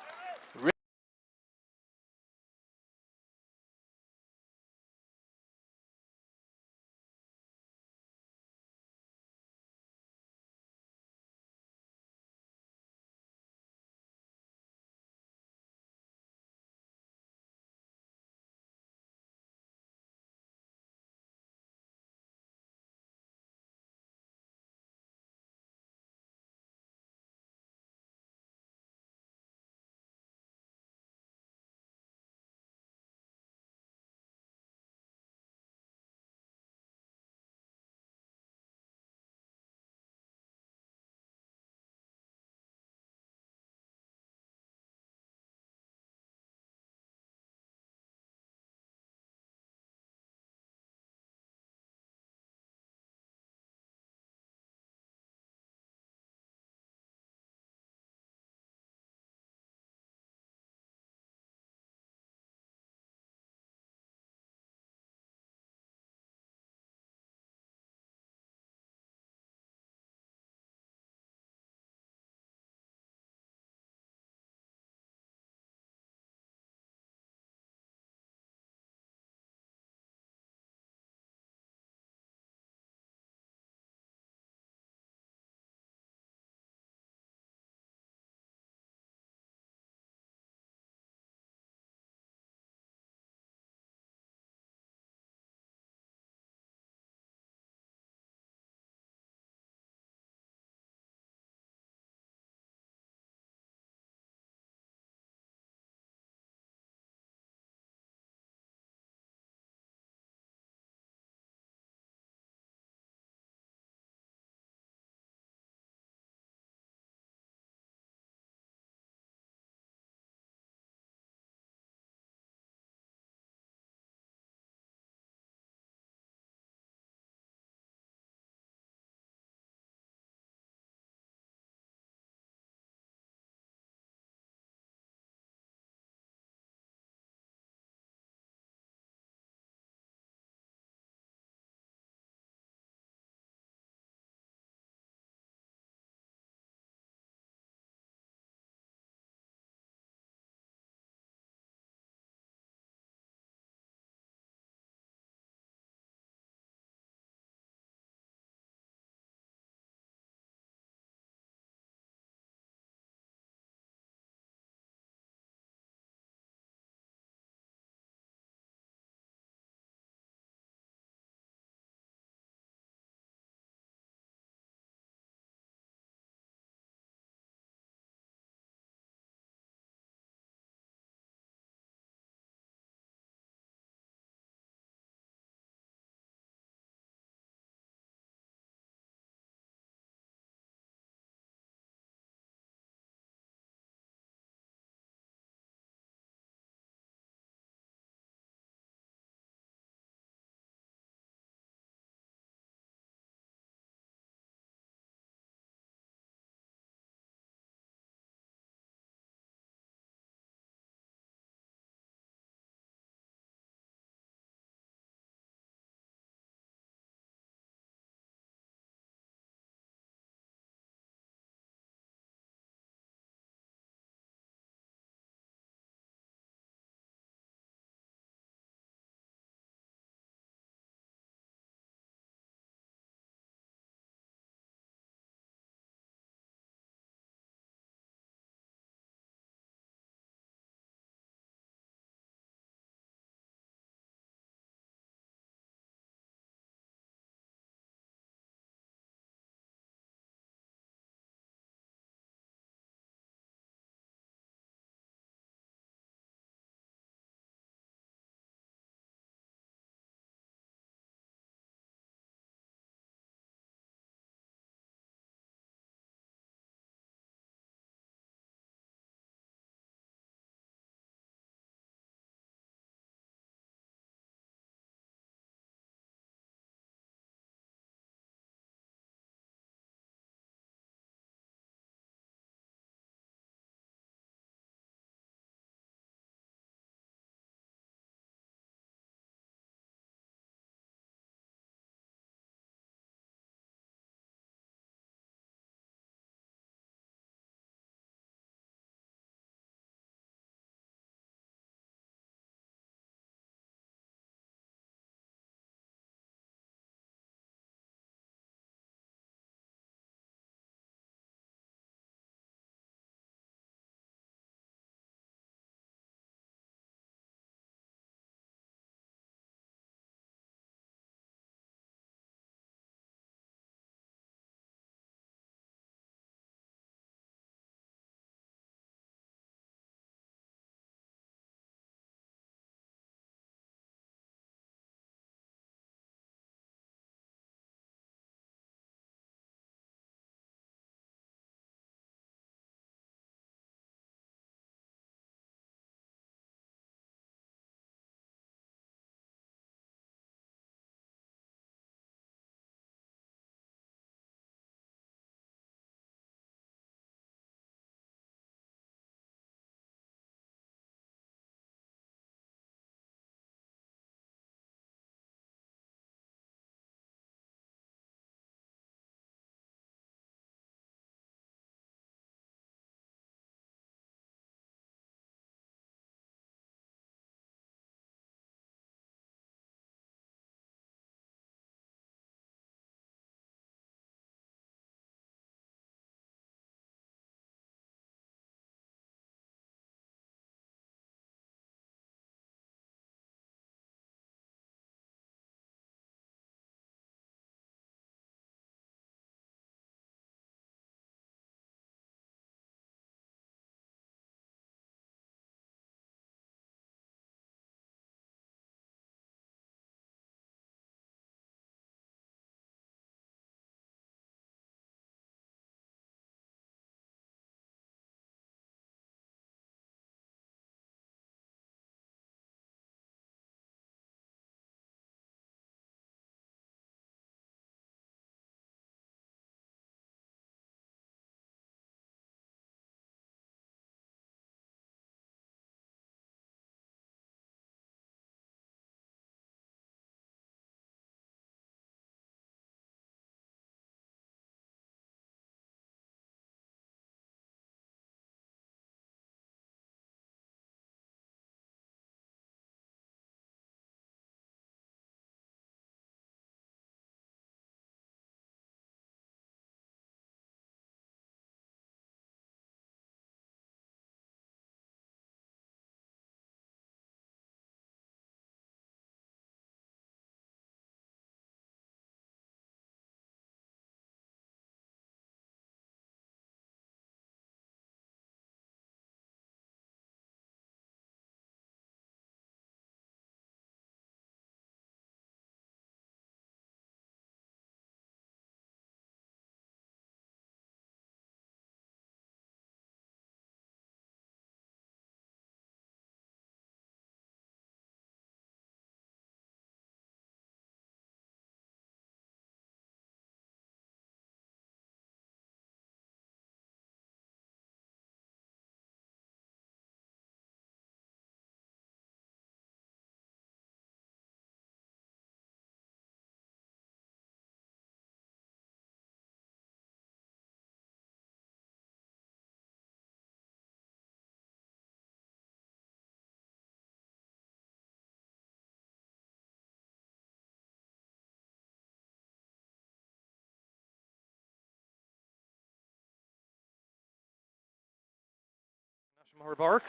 Amuigh ar an bpáirc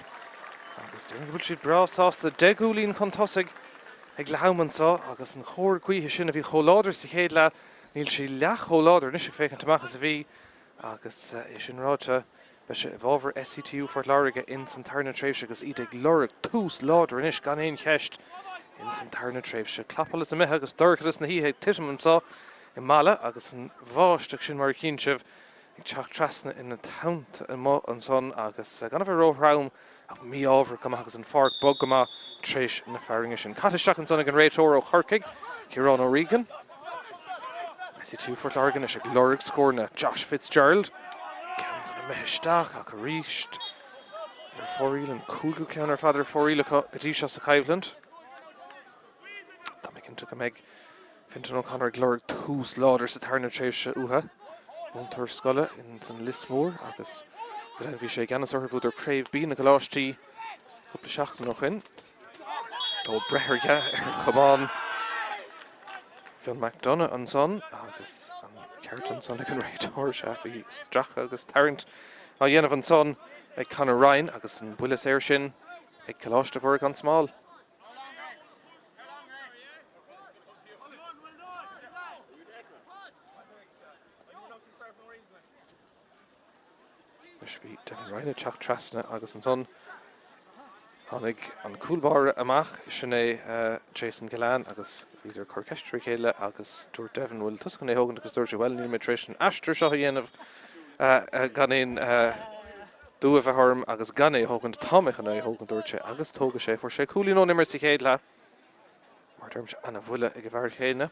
agus déarfainn go bhfuil siad breá sásta. 10 gcúilín chun tosaigh ag leath ama anseo agus an chóir gaoithe sin a bhí chomh láidir sa chéad leath, níl sí leath chomh láidir anois ag féachaint amach is a bhí agus é sin ráite, beidh sé i bhfabhar SETU Phort Láirge ins an tarna tréimhse agus iad ag lorg tús láidir anois gan aon cheist ins an tarna tréimhse. Clapsholas imithe agus dorchadas na hoíche ag titim anseo i Mala agus an bháisteach sin mar a chíonn sibh ag teacht trasna ina teannta amuigh ansan agus gan a bheith ró-throm ach mí-ámharach go maith agus an pháirc bog go maith tar éis na fearthainne sin. Caite isteach ansan ag an réiteoir ó Chorcaigh, Ciarán O'Regan. SETU Phort Láirge anois ag lorg scóranna. Josh Fitzgerald. Ceann san imithe isteach ach arís ar fóraoil, an cúigiú ceann ar fad ar fóraoil acu go dtí seo sa choimhlint. Tá mé cinnte go mbeidh Fintan O'Connor ag lorg tús láidir sa tarna tréimhse uathu. Múinteoir scoile ins an Lios Mór agus go deimhin bhí sé i gceannas orthu bhuadar Craobh B na gColáistí cúpla seachtain ó shoin. Ó breith ar ar chamán Fionn McDonagh ansan agus an ceart ansan ag an réiteoir sea bhí stracadh agus tarraingt á dhéanamh ansan ag Conor Ryan agus an buille saor sin ag Coláiste Mhuire gan Smál. Anois bhí Devin Ryan ag teacht trasna agus ansan tháinig an cúl báire amach, sin é Jason Gillane agus bhíodar ag cur ceist ar a chéile agus dúirt Devin bhfuil tusa chun é a thógaint agus dúirt sé bhuel níl mé tar éis an aistear seo a dhéanamh gan aon dua a bheith orm agus gan é a thógaint, tá mé chun é a thógaint, dúirt sé, agus tógfaidh sé. Fuair sé cúilín ón imirt sa chéad leath. Mar a deirimse, ana-bhuille ag an bhfear chéanna.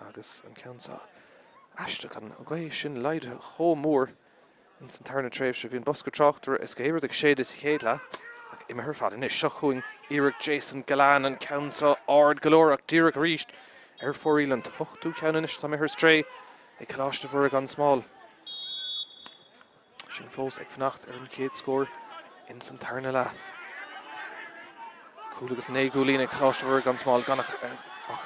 Agus an ceann seo, aisteach, an ghaoth sin laghdaithe chomh mór ins an tarna tréimhse. Bhí an bosca tráchtaire is gach aon rud ag séideadh sa chéad leath, ach imithe ar fad anois. Seo chugainn iarracht Jason Gillane, an ceann seo ard go leor ach díreach arís ar fóraoil, an t-ochtú ceann anois atá imithe ar strae ag Coláiste Mhuire gan Smál. Sinn fós ag fanacht ar an chéad scór ins an tarna leath. Cúl agus 9 gcúilín ag Coláiste Mhuire gan Smál gan ach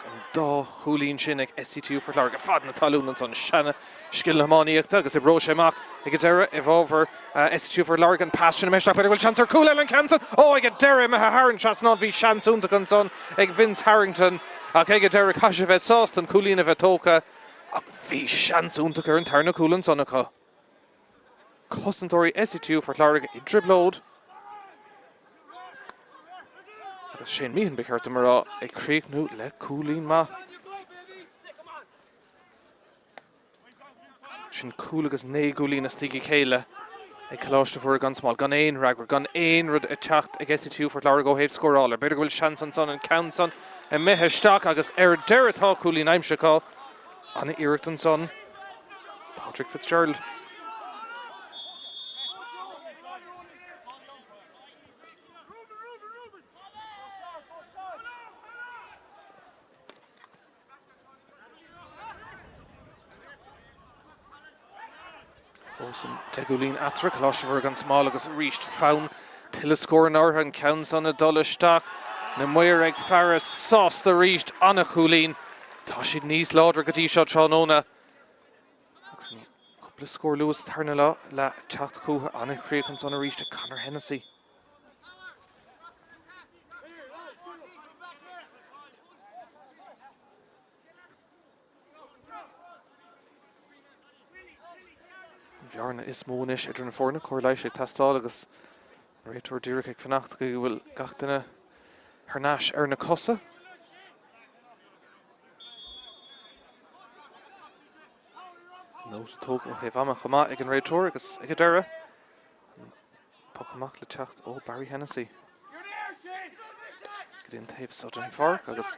an dá chúilín sin ag SETU Phort Láirge. Fad na talún ansan, seana scil na hiománaíochta agus oibreoidh sé amach ag an deireadh i bhfabhar SETU Phort Láirge. An pas sin imithe isteach, b'fhéidir go bhfuil seans ar cúl eile an ceann san. Ó, ag an deireadh imithe thar an trasnán, bhí seans iontach ansan ag Vince Harrington ach ag an deireadh caithfidh sé a bheith sásta an cúilín a bheith tógtha ach bhí seans iontach ar an tarna cúl ansan acu. Cosantóirí SETU Phort Láirge i dtrioblóid agus Shane Meehan, ba cheart dom a rá, ag críochnú le cúilín maith. Sin cúl agus 9 gcúilín as a chéile ag Coláiste Mhuire gan Smál, gan aon fhreagra, gan aon rud ag teacht ag SETU Phort Láirge ó thaobh scórála. B'fhéidir go bhfuil seans ansan an ceann san imithe isteach agus ar deireadh tá cúilín aimsithe acu. Ana-iarracht ansan. Patrick Fitzgerald. Fós an 10 gcúilín eatarthu, Coláiste Mhuire gan Smál agus arís fonn tuilleadh scóranna orthu, an ceann san ag dul isteach. Na maoir ag faire sásta arís, ana-chúilín. Tá siad níos láidre go dtí seo tráthnóna agus an cúpla scór luath sa tarna leath le teacht chucu. Ana-chríoch ansan arís ag Conor Hennessy. An bhearna is mó anois idir na foirne, cóir leighis ag teastáil agus an réiteoir díreach ag fanacht go bhfuil gach duine thar n-ais ar na cosa. Nóta tógtha ó thaobh ama chomh maith ag an réiteoir agus ag an deireadh Poc amach le teacht ó Barry Hennessy go dtí an taobh seo den pháirc agus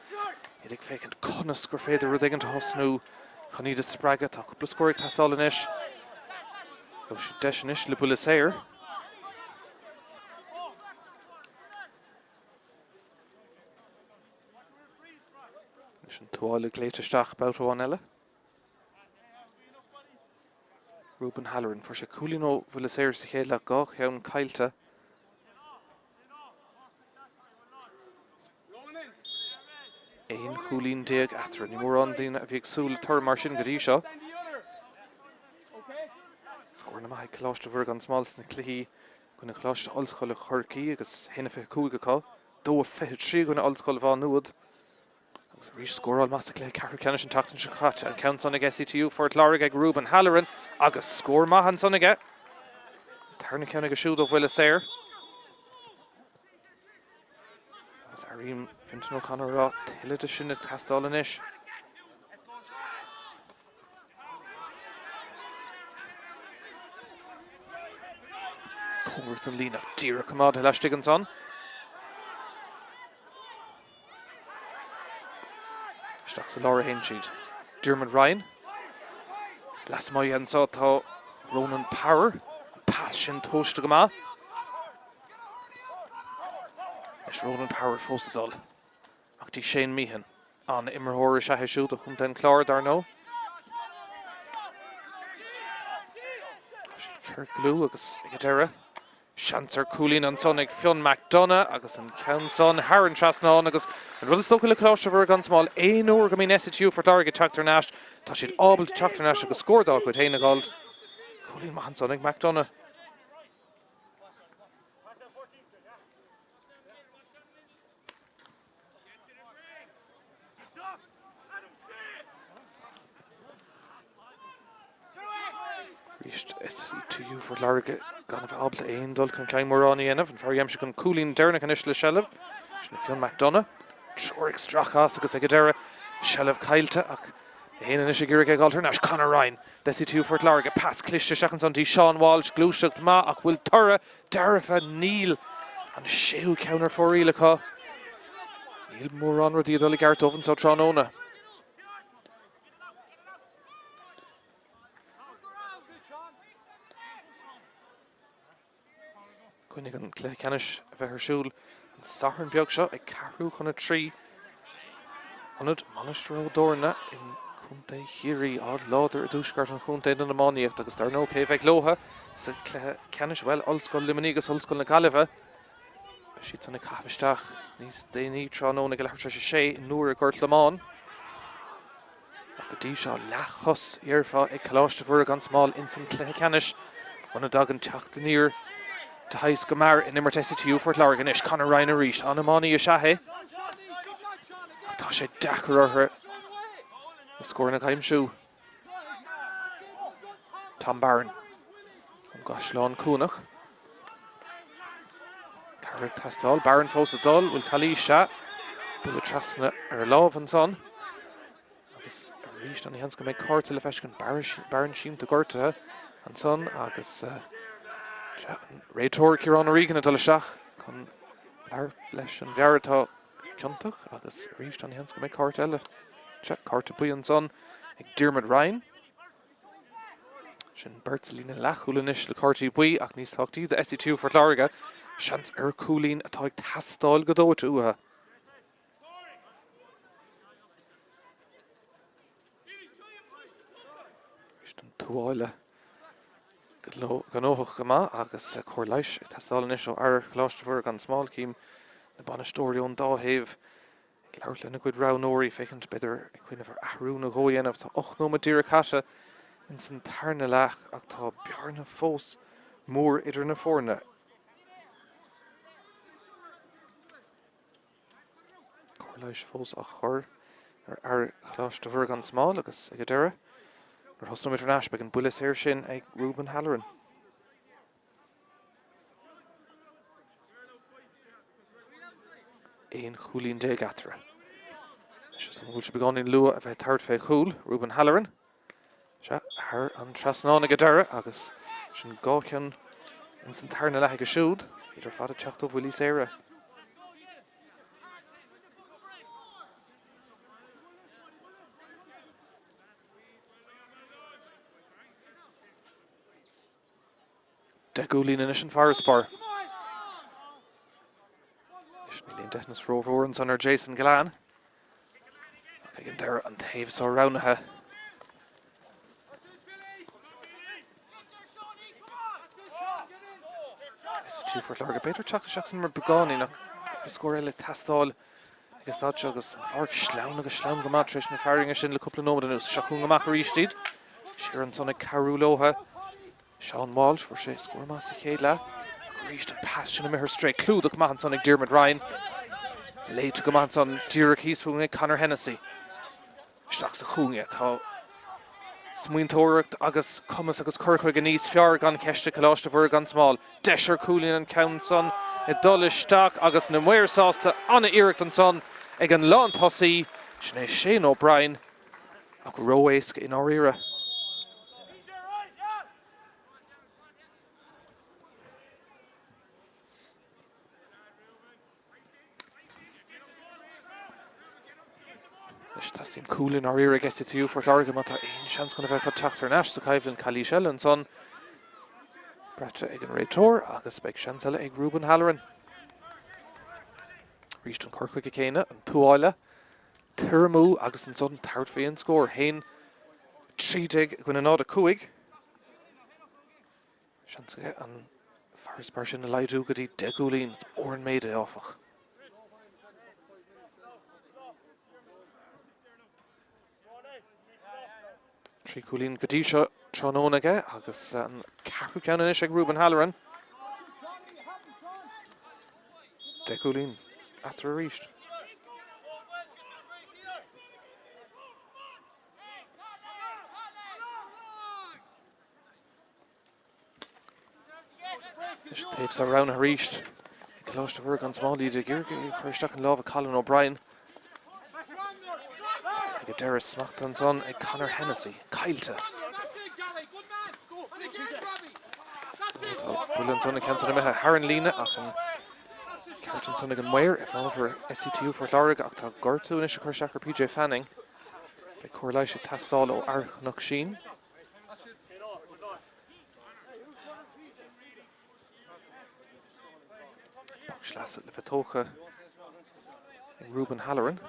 iad ag féachaint conas gur féidir rud éigin a thosnú chun iad a spreagadh. Tá cúpla scór ag teastáil anois. Gheobhaidh siad deis anois le buille saor. Anois an tuáille glaoite isteach babhta amháin eile. Reuben Halloran, fuair sé cúilín ó bhuille saor sa chéad leath, 2 cheann caillte. Aon chúilín déag eatarthu. Ní mórán daoine a bhí ag súil le toradh mar sin go dtí seo. Scóranna maith ag Coláiste Mhuire gan Smál sna cluichí. Coinne Choláiste Ollscoile Chorcaí agus 1-25 acu, 2-23 i gcoinne Ollscoil Mhá Nuad. Agus arís scóráil maith sa chluiche ceathrú ceannais an tseachtain seo caite, an ceann san ag SETU Phort Láirge ag Reuben Halloran agus scór maith ansan aige. An tarna ceann aige siúd ó bhuille saor. Agus airím Fintan O'Connor ag rá tuilleadh de sin ag teastáil anois. Cóngarach don líne ach díreach coimeádtha laistigh ansan. Isteach sa lár a théann siad. Diarmuid Ryan. Lasmuigh anseo tá Ronan Power. An pas sin tomhaiste go maith. Anois Ronan Power fós ag dul. Ach dtí Shane Meehan. An-imreoir is ea é siúd ó chontae an Chláir, dar ndóigh. Tá siad ciorclú agus ag an deireadh, seans ar chúilín ansan ag Fionn McDonagh agus an ceann san thar an trasnán agus an rud is dócha le Coláiste Mhuire gan Smál, aon uair go mbíonn SETU Phort Láirge ag teacht thar n-ais, tá siad ábalta teacht thar n-ais agus scór dá gcuid féin a dh'fháilt. Cúilín maith ansan ag McDonagh. Arís SETU Phort Láirge gan a bheith ábalta aon dul chun cinn mórán a dhéanamh. An fear a d'aimsigh an cúilín deireanach anois le seilbh. Sin é Fionn McDonagh. Triúr ag stracadh as agus ag an deireadh seilbh caillte ach é féin anois ag iarraidh é a dh'fháilt thar n-ais. Conor Ryan d'SETU Phort Láirge. Pas cliste isteach ansan dtí Seán Walsh. Gluaiseacht maith ach bhfuil toradh Dearfa, níl an séú ceann ar fóraoil acu. Níl mórán rudaí ag dul i gceart dóibh anseo tráthnóna. Cuimhnigh an cluiche ceannais a bheith ar siúl an Satharn beag seo ag ceathrú chun 3. Ionad Mainistir Ó dTorna i gContae Chiarraí, áit láidir i dtuaisceart an chontae don iománaíocht agus dar ndóigh cé a bheidh leotha sa chluiche ceannais? Bhuel, Ollscoil Luimnigh agus Ollscoil na Gaillimhe. Beidh siad san ag caitheamh isteach níos déanaí tráthnóna ag leathuair tar éis a sé i nDoire Gort Lomán. Ach go dtí seo, leathchos, déarfá, ag Coláiste Mhuire gan Smál ins an chluiche ceannais muna dtagann teacht aniar de shaghas go mear in imirt SETU Phort Láirge anois. Conor Ryan arís, an-iománaí is ea é ach tá sé deacair orthu na scóranna a aimsiú. Tom Barron ón gCaisleán Cuanach. Cabhair ag teastáil. Barron fós ag dul. Bhfuil calaois? Sea. Buille trasna ar a lámh ansan. Agus arís an seans go mbeidh cárta le feiscint. Barron sínte gortaithe ansan agus sea, an réiteoir Ciarán O'Regan ag dul isteach chun labhairt leis an bhfear atá ciontach agus arís an seans go mbeidh cárta eile. Sea, cárta buí ansan ag Diarmuid Ryan. Sin beirt sa líne leathchúil anois le cártaí buí ach níos tábhachtaí do SETU Phort Láirge, seans ar chúilín atá ag teastáil go dóite uathu. Arís an tuáille gnóthach go maith agus cóir leighis ag teastáil anois ó fhear Choláiste Mhuire gan Smál, cím na bainisteoirí ón dá thaobh Ag labhairt lena gcuid roghnóirí, féachaint, b'fhéidir, ag cuimhneamh ar athrú nó dhó a dhéanamh. Tá 8 nóiméad díreach caite ins an tarna leath ach tá bearna fós mór idir na foirne. Cóir leighis fós á chur ar fhear Choláiste Mhuire gan Smál agus ag an deireadh, nuair a thosnóimid thar n-ais, beidh an buille saor sin ag Reuben Halloran. 11 chúilín eatarthu. Anois is dóigh go bhfuil sé beagáinín luath a bheith ag tabhairt fé chúl, Reuben Halloran. Sea, thar an trasnán ag an deireadh agus sin dhá cheann ins an tarna leath aige siúd, iad ar fad ag teacht ó bhuillí saora. 10 gcúilín anois an farasbarr. Anois níl aon deithneas rómhór ansan ar Jason Gillane. Ach ag an deireadh an taobh seo roghnaithe. SETU Phort Láirge. B'fhéidir teacht isteach san imirt beagáinín ach scór eile ag teastáil ag an staid seo agus an pháirc sleamhain agus sleamhain go maith tar éis na fearthainne sin le cúpla nóiméad anuas. Seo chugainn amach arís iad. Siar ansan ag cabhrú leotha. Seán Walsh, fuair sé scór maith sa chéad leath. Arís an pas sin imithe ar strae. Clúdach maith ansan ag Diarmuid Ryan. Léite go maith ansan díreach thíos fúinn ag Conor Hennessy. Isteach sa chúinne. Tá smaointeoireacht agus cumas agus cur chuige níos fearr gan cheist ag Coláiste Mhuire gan Smál. Deis ar chúilín an ceann san ag dul isteach agus na maoir sásta. An-iarracht ansan ag an lántosaí, sin é Shane O'Brien, ach ró-éasca i ndáiríre. Anois teastaíonn cúl i ndáiríre ag SETU Phort Láirge má tá aon seans chun a bheith acu teacht thar n-ais sa choimhlint. Calaois eile ansan braite ag an réiteoir agus beidh seans eile ag Reuben Halloran. Arís an cur chuige céanna, an tuáille, tirimú agus ansan tabhairt faoi an scór. 1, 13 i gcoinne 0, 5. Seans aige an farasbarr sin a laghdú go dtí 10 gcúilín. Is mór an méid é, áfach. Trí chúilín go dtí seo tráthnóna aige agus an ceathrú ceann anois ag Reuben Halloran. 10 gcúilín eatarthu arís. Anois an taobh seo roghnaithe arís ag Coláiste Mhuire gan Smál iad ag iarraidh é a chur isteach i lámha Colin O'Brien. Ag an deireadh smachtaithe ansan ag Conor Hennessy. Caillte. Tá buille ansan an ceann san imithe thar an líne ach an ceart ansan ag an maor i bhfabhar SETU Phort Láirge ach tá gortú anois ag cur isteach ar PJ Fanning. Beidh cóir leighis ag teastáil ó fhear Chnoc Sín. Poc sleasa le bheith tógtha ag Reuben Halloran.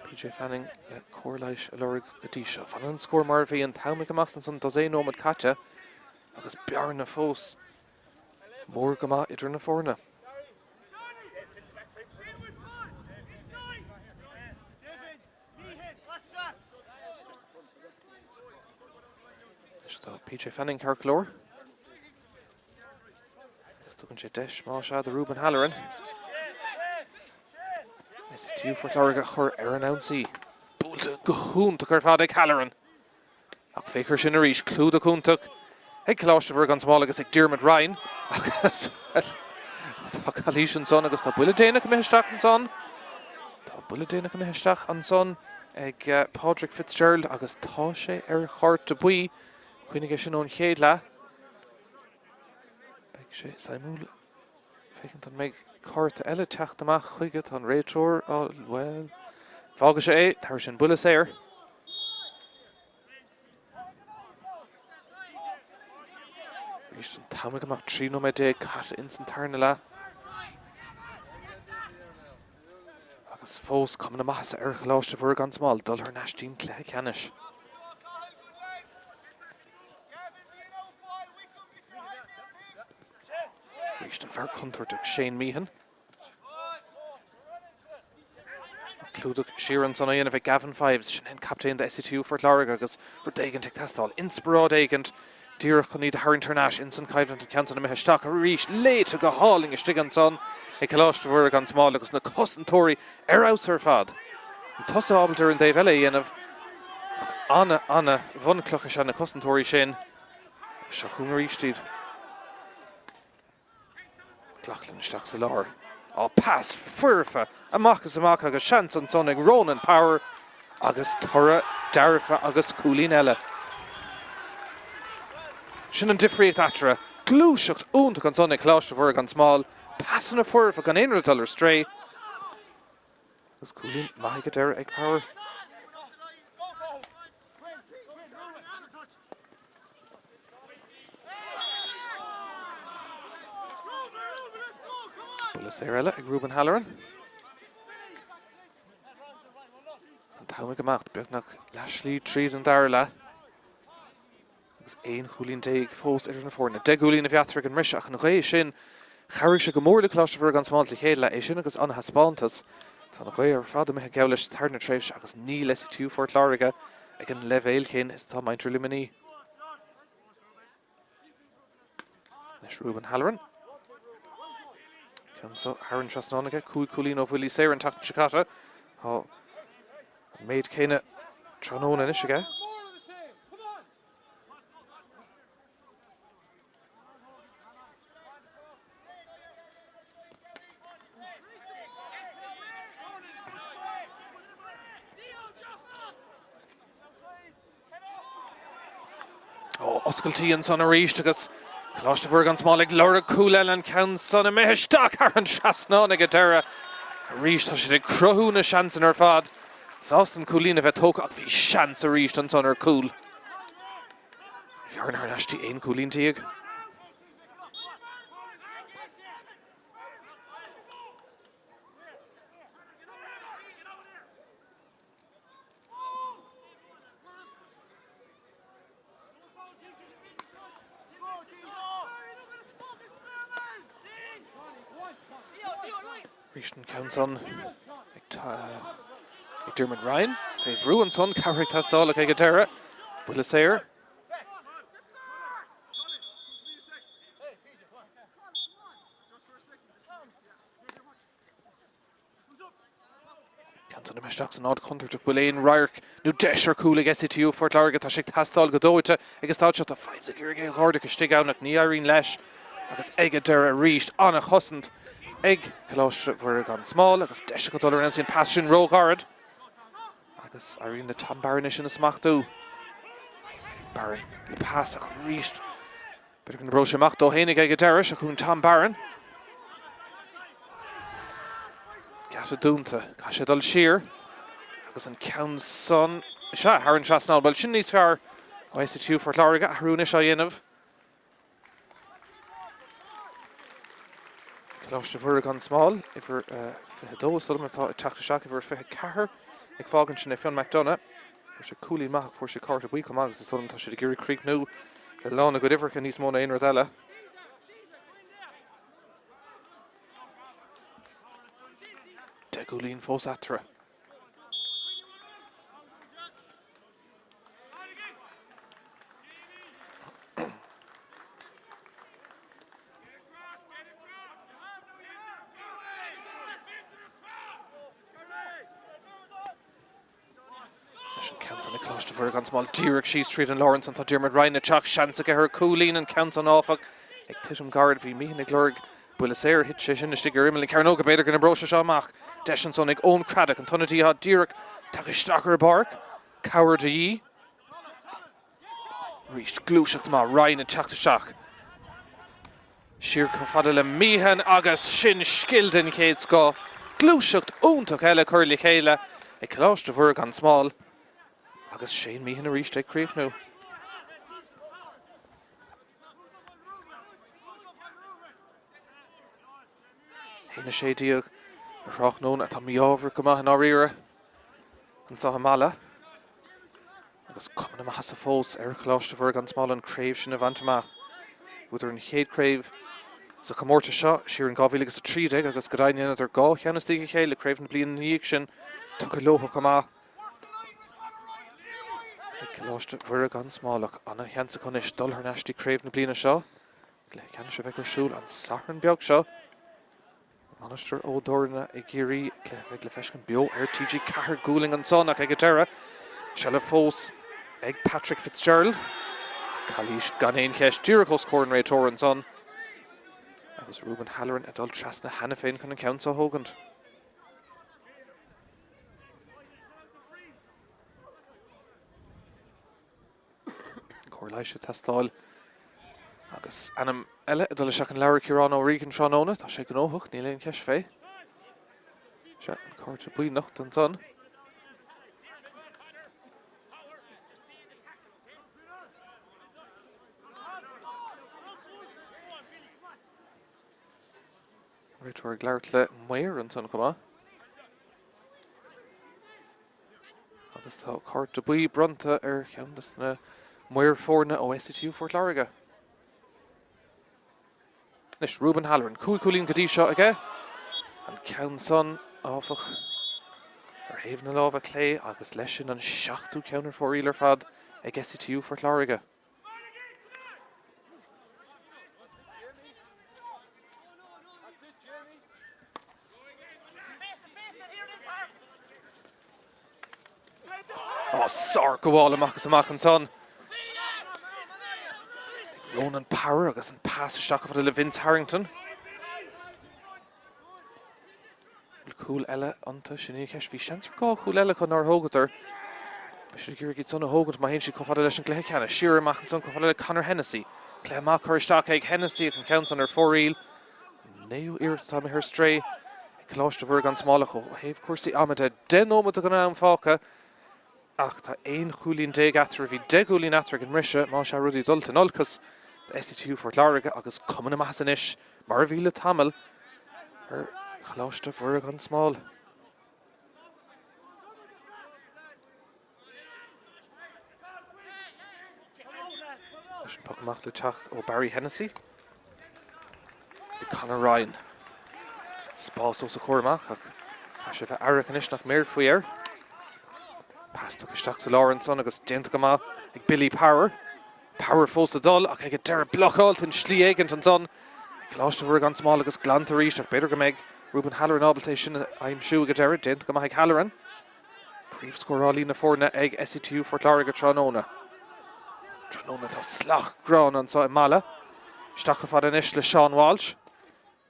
PJ Fanning le cóir leighis a lorg go dtí seo. Fanann an scór mar a bhí an t-am ag imeacht ansan dosaen nóiméad caite agus bearna fós mór go maith idir na foirne. Anois tá PJ Fanning ceart go leor. Agus tugann sé deis más ea do Reuben Halloran. SETU Phort Láirge a chur ar an ionsaí. Buailte go hiontach ar fad ag Halloran. Ach féach air sin arís, clúdach iontach ag Coláiste Mhuire gan Smál agus ag Diarmuid Ryan. Agus, bhuel, tá calaois ansan agus tá buille déanach imithe isteach ansan. Tá buille déanach imithe isteach ansan ag Pádraig Fitzgerald agus tá sé ar chárta buí. Cuimhnigh é sin ón chéad leath. Beidh sé suimiúil féachaint an mbeidh cárta eile ag teacht amach chuige. Tá an réiteoir á, bhuel, fágfaidh sé é, tabharfaidh sé an buille saor. Arís an t-am ag imeacht, 13 nóiméad caite ins an tarna leath. Agus fós cuma na maitheasa ar Choláiste Mhuire gan Smál dul thar n-ais dtí'n cluiche ceannais. Arís an fear contúirteach Shane Meehan. Clúdach siar ansan á dhéanamh ag Gavin Fives, sin é an captaen do SETU Phort Láirge agus rud éigint ag teastáil, inspioráid éigint díreach chun iad a tharraingt thar n-ais ins an choimhlint, an ceann san imithe isteach arís, léite go hálainn istigh ansan ag Coláiste Mhuire gan Smál agus na cosantóirí ar fheabhas ar fad. An tosaithe ábalta ar an dtaobh eile a dhéanamh ach ana, ana bhunchloch is ea na cosantóirí sin. Seo chugainn arís iad. McLaughlin isteach sa lár. Á, pas foirfe amach is amach agus seans ansan ag Ronan Power agus toradh dearfa agus cúilín eile. Sin an difríocht eatarthu. Gluaiseacht iontach ansan ag Coláiste Mhuire gan Smál. Pasanna foirfe gan aon rud ag dul ar strae. Agus cúilín maith ag an deireadh ag Power. Buille saor eile ag Reuben Halloran. An t-am ag imeacht beagnach leath slí tríd an dara leath. Agus 11 chúilín fós idir na foirne. 10 gcúilín a bhí eatarthu ag an mbriseadh ach an ghaoth sin, chabhraigh sé go mór le Coláiste Mhuire gan Smál sa chéad leath. É sin agus an-thaispeántas. Tá an ghaoth ar fad imithe geall leis sa tarna tréimhse agus níl SETU Phort Láirge ag an leibhéal céanna is atá muintir Luimnigh. Anois Ruben Halloran. Ceann seo thar an trasnán aige, 5 cúilín ó bhuillí saora an tseachtain seo caite. Tá an méid céanna tráthnóna anois aige. Ó, oscailtí ansan arís agus Coláiste Mhuire gan Smál ag lorg cúl eile an ceann san imithe isteach thar an trasnán ag an deireadh. Arís tá siad ag cruthú na seansanna ar fad. Sásta an cúilín a bheith tógtha ach bhí seans arís ansan ar cúl. Bhearna thar n-ais dtí 11 cúilín. Arís an ceann san ag Diarmuid Ryan. Fé bhrú ansan, cabhair ag teastáil ag an deireadh. Buille saor. Ceann san imithe isteach san áit chontúirteach. Bhfuil aon radharc nó deis ar chúl ag SETU Phort Láirge? Tá sé ag teastáil go dóite ag an staid seo. Tá Fives ag iarraidh é a dh'ardach istigh ann ach ní éiríonn leis agus ag an deireadh arís an-chosaint ag Coláiste Mhuire gan Smál agus deis acu dul ar an pas sin róghairid agus éiríonn le Tom Barron é sin a smachtú. Barron le pas ach arís B'fhéidir go n-oibreoidh sé amach dó fhéinig ag an deireadh. Seo chugainn Tom Barron. Geata dúnta. Caithfidh sé dul siar. Agus an ceann san, sea, thar an trasnán. Bhuel, sin níos fearr ó SETU Phort Láirge. Athrú anois á dhéanamh. Coláiste Mhuire gan Smál, uimhir 22 is dóigh liom atá ag teacht isteach, uimhir 24 ag fágaint sin é Fionn McDonagh. Fuair sé cúilín maith ach fuair sé cárta buí chomh maith agus is dóigh liom tá siad ag iarraidh críochnú le lán a gcuid uimhreacha níos mó ná aon rud eile. 10 gcúilín fós eatarthu. Leis an ceann san ag Coláiste Mhuire gan Smál díreach síos tríd an lár ansan tá Diarmuid Ryan ag teacht, seans aige ar chúilín an ceann san áfach ag titim gairid. Bhí Meehan ag lorg buille saor, thit sé sin istigh ar imeall na cearnóige, b'fhéidir go n-oibreoidh sé seo amach. Deis ansan ag Eoin Craddock, an t-ionadaí atá díreach tagtha isteach ar an bpáirc, cabhair de dhíth. Arís gluaiseacht maith, Ryan ag teacht isteach. Siar chomh fada le Meehan agus sin scil den chéad scoth. Gluaiseacht iontach eile curtha le chéile ag Coláiste Mhuire gan Smál agus Shane Meehan arís ag críochnú. 1:16 ar thráthnóna atá mí-ádhmhar go maith i ndáiríre anseo i Mala. Agus cuma na maitheasa fós ar Choláiste Mhuire gan Smál an craobh sin a bhaint amach. Bhuadar an chéad craobh sa chomórtas seo siar in 2013 agus go deimhin dheineadar 2 cheann as a chéile, craobh na bliana ina dhiaidh sin tugtha leo chomh maith ag Coláiste Mhuire gan Smál ach ana-sheans acu anois dul thar n-ais dtí craobh na bliana seo. Cluiche ceannais a bheidh ar siúl an Satharn beag seo. Mainistir Ó dTorna i gCiarraí, cluiche a bheidh le feiscint beo ar TG4 Gualainn ansan ach ag an deireadh, seilbh fós ag Patrick Fitzgerald. Calaois gan aon cheist díreach os comhair an réiteora ansan agus Ruben Halloran ag dul trasna cheana féin chun an ceann seo a thógaint. Cóir leighis ag teastáil agus ainm eile ag dul isteach in leabhar Ciarán Ó Riain tráthnóna. Tá sé gnóthach, níl aon cheist fé. Sea, an cárta buí nochta ansan. Réiteoir ag labhairt le maor ansan chomh maith. Agus tá cárta buí bronnta ar cheann de na maoir foirne ó SETU Phort Láirge. Anois Ruben Halloran, 5 chúilín go dtí seo aige. An ceann san, áfach, ar thaobh na láimhe clé agus leis sin an seachtú ceann ar fóraoil ar fad ag SETU Phort Láirge. Ó, sárghabháil amach is amach ansan ag Ronan Power agus an pas isteach chomh fada le Vince Harrington. Bhfuil cúl eile iontu? Sin í an cheist. Bhí seans ar dhá chúl eile acu nár thógadar. Beidh siad ag iarraidh iad san a thógaint má théann siad chomh fada leis an gcluiche ceannais. Siar amach ansan chomh fada le Conor Hennessy. Cluiche maith curtha isteach ag Hennessy ach an ceann san ar fóraoil. An naoú iarracht atá imithe ar strae ag Coláiste Mhuire gan Smál ach ó thaobh cúrsaí ama de, 10 nóiméad den am fágtha ach tá 11 chúilín eatarthu. Bhí 10 gcúilín eatarthu ag an mbriseadh, más ea rudaí dulta in olcas do SETU Phort Láirge agus cuma na maitheasa anois mar a bhí le tamall ar Choláiste Mhuire gan Smál. Leis an poc amach le teacht ó Barry Hennessy go Conor Ryan. Spás os a chomhair amach ach caithfidh sé bheith aireach anois nach mbéarfaí air. Pas tugtha isteach sa lár ansan agus déanta go maith ag Billy Power. Power fós ag dul ach ag an deireadh blocáilte in slí éigint ansan ag Coláiste Mhuire gan Smál agus glanta arís ach b'fhéidir go mbeidh Ruben Halloran ábalta é sin a aimsiú ag an deireadh. Déanta go maith ag Halloran. Príomhscórálaí na foirne ag SETU Phort Láirge tráthnóna. Tráthnóna atá salach gránna anseo i Mala. Isteach chomh fada anois le Seán Walsh.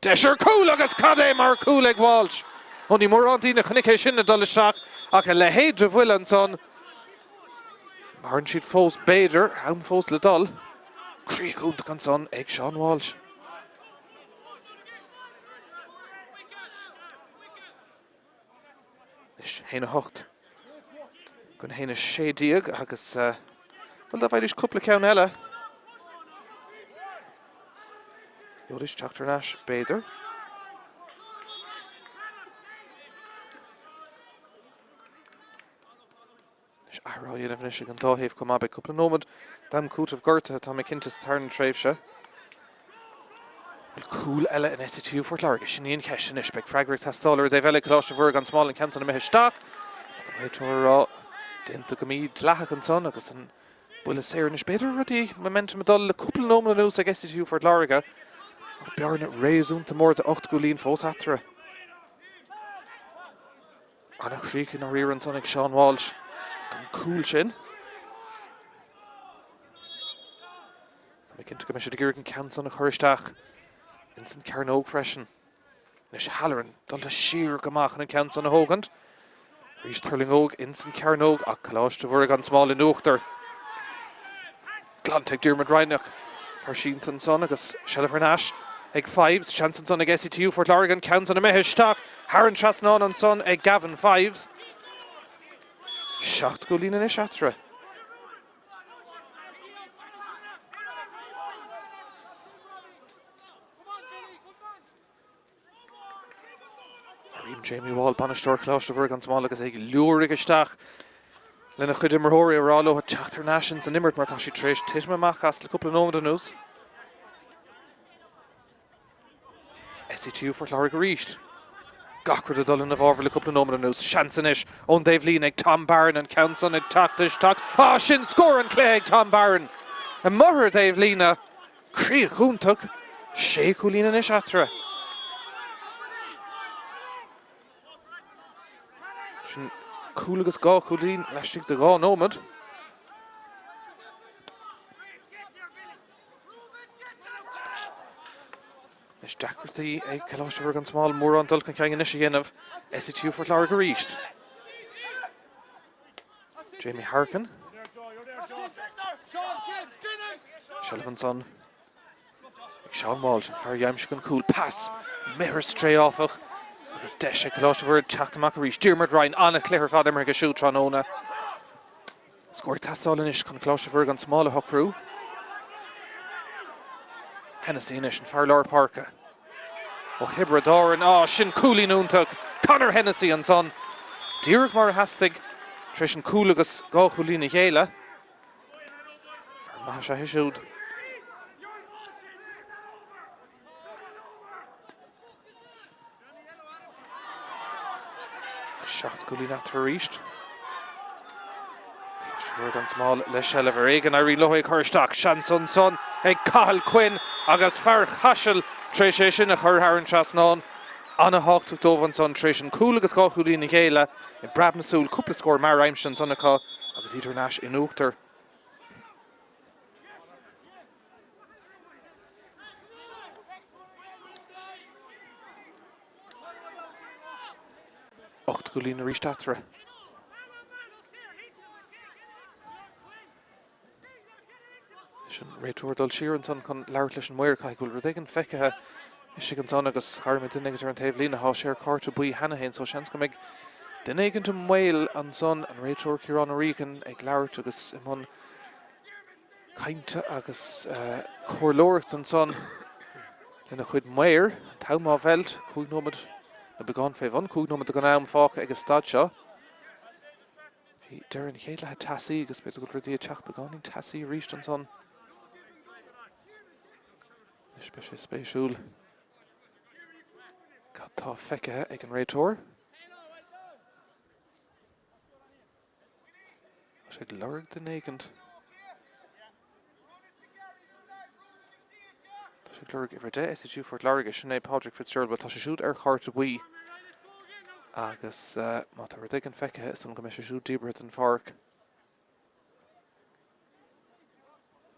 Deis ar chúl agus cad é mar chúl ag Walsh! Ó ní mórán daoine a chonaic é sin ag dul isteach ach a leithéid de bhuille ansan. Maireann siad fós, b'fhéidir, am fós le dul. Críoch iontach ansan ag Seán Walsh. Anois, 1-8 go 1-16 agus, bhuel, dá bhfaighidís cúpla ceann eile, gheobhaidís teacht thar n-ais, b'fhéidir. Anois, athrú á dhéanamh anois ag an dá thaobh chomh maith. Beidh cúpla nóiméad d'am cúitimh gortaithe, tá mé cinnte, sa tarna tréimhse. Bhfuil cúl eile in SETU Phort Láirge? Sin í an cheist anois. Beidh freagra ag teastáil ar an dtaobh eile ag Coláiste Mhuire gan Smál an ceann san imithe isteach. Ach an réiteoir ag rá déanta go mídhleathach ansan agus an buille saor anois. B'fhéidir rudaí, momentum ag dul le cúpla nóiméad anuas ag SETU Phort Láirge ach bearna réasúnta mór de 8 gcúilín fós eatarthu. An-chríoch i ndáiríre ansan ag Seán Walsh don chúl sin. Tá mé cinnte go mbeidh siad ag iarraidh an ceann san a chur isteach ins an cearnóg freisin. Anois Halloran dulta siar go maith chun an ceann san a thógaint. Arís tuirlingeoidh ins an cearnóg ach Coláiste Mhuire gan Smál in uachtar. Glanta ag Diarmuid Ryan ach fear sínte ansan agus seilbh thar n-ais ag Fives. Seans ansan ag SETU Phort Láirge an ceann san imithe isteach thar an trasnán ansan ag Gavin Fives. 7 gcúilín anois eatarthu. Airím Jamie Wall, bainisteoir Choláiste Mhuire gan Smál agus é ag liúirigh isteach lena chuid imreoirí ag rá leo teacht thar n-ais ins an imirt mar tá siad tar éis titim amach as le cúpla nóiméad anuas. SETU Phort Láirge arís. Gach rud ag dul ina bhfabhar le cúpla nóiméad anuas. Seans anois ón dtaobhlíne ag Tom Barron an ceann san ag teacht isteach. Á, sin scór an chluiche ag Tom Barron! Amuigh ar an dtaobhlíne. Críoch iontach, sé chúilín anois eatarthu. Sin cúl agus dhá chúilín laistigh de dhá nóiméad. Anois deacrachtaí ag Coláiste Mhuire gan Smál mórán dul chun cinn anois a dhéanamh. SETU Phort Láirge arís. Jamie Harkin. Seilbh ansan ag Seán Walsh, an fear a d'aimsigh an cúl. Pas imithe ar strae áfach agus deis ag Coláiste Mhuire teacht amach arís. Diarmuid Ryan, an-chluiche ar fad imeartha aige siúd tráthnóna. Scór ag teastáil anois chun Coláiste Mhuire gan Smál a shocrú. Hennessy anois, an fear lár páirce. Ó Thiobraid Árann. Á, sin cúilín iontach! Conor Hennessy ansan. Díreach mar a theastaigh tar éis an cúl agus dhá chúilín a ghéilleadh. Fear maith is ea é siúd. 7 gcúilín eatarthu arís. Coláiste Mhuire gan Smál le seilbh ar éigean. Éiríonn leo é a chur isteach. Seans ansan ag Cathal Quinn agus fear Chaisil tar éis é sin a chur thar an trasnán. Ana-thábhachtach dóibh ansan tar éis an cúl agus dhá chúilín a ghéilleadh i bpreab na súl. Cúpla scór mear aimsithe ansan acu. agus iad thar n-ais in uachtar. 8 gcúilín arís eatarthu. Anois an réiteoir ag dul siar ansan chun labhairt leis an maor. Caithfidh go bhfuil rud éigin feicthe istigh ansan agus chara mé duine éigint ar an taobh líne. Tá sé ar cárta buí cheana féin so seans go mbeidh duine éigint i mbaol ansan. An réiteoir Ciarán Ó Riain ag labhairt agus i mbun cainte agus comhairleoireacht ansan lena chuid maor. An t-am á mheilt, 5 nóiméad nó beagán fé bhun 5 nóiméad den am fágtha ag an staid seo. Bhí deireadh an chéad leatha teasaí agus b'fhéidir go bhfuil rudaí ag teacht beagáinín teasaí arís ansan. Anois beidh sé spéisiúil cad tá feicthe ag an réiteoir. Tá sé ag lorg duine éigint. Tá sé ag lorg uimhir 10 SETU Phort Láirge, sin é Pádraig Fitzgerald. Bhuel, tá sé siúd ar chárta buí agus má tá rud éigin feicthe, is dóigh go mbeidh sé siúd díbeartha den pháirc.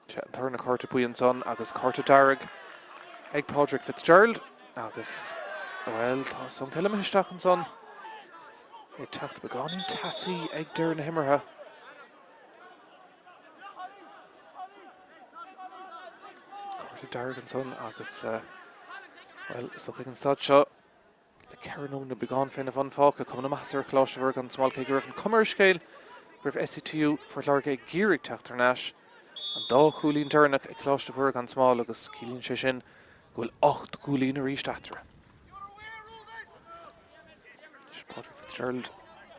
Sea, an tarna cárta buí ansan agus cárta dearg ag Pádraig Fitzgerald agus, bhuel, tá sonc eile imithe isteach ansan. Ag teacht beagáinín teasaí ag deireadh na himeartha. Cárta dearg ansan agus, bhuel, is dócha ag an staid seo, le 4 nóiméad nó beagán féna bhun fágtha, cuma na maitheasa ar Choláiste Mhuire gan Smál, cé go raibh an cuma ar an scéal go raibh SETU Phort Láirge ag iarraidh teacht thar n-ais. An dá chúilín deireanach ag Coláiste Mhuire gan Smál agus ciallaíonn sé sin go bhfuil 8 gcúilín arís eatarthu. Anois Pádraig Fitzgerald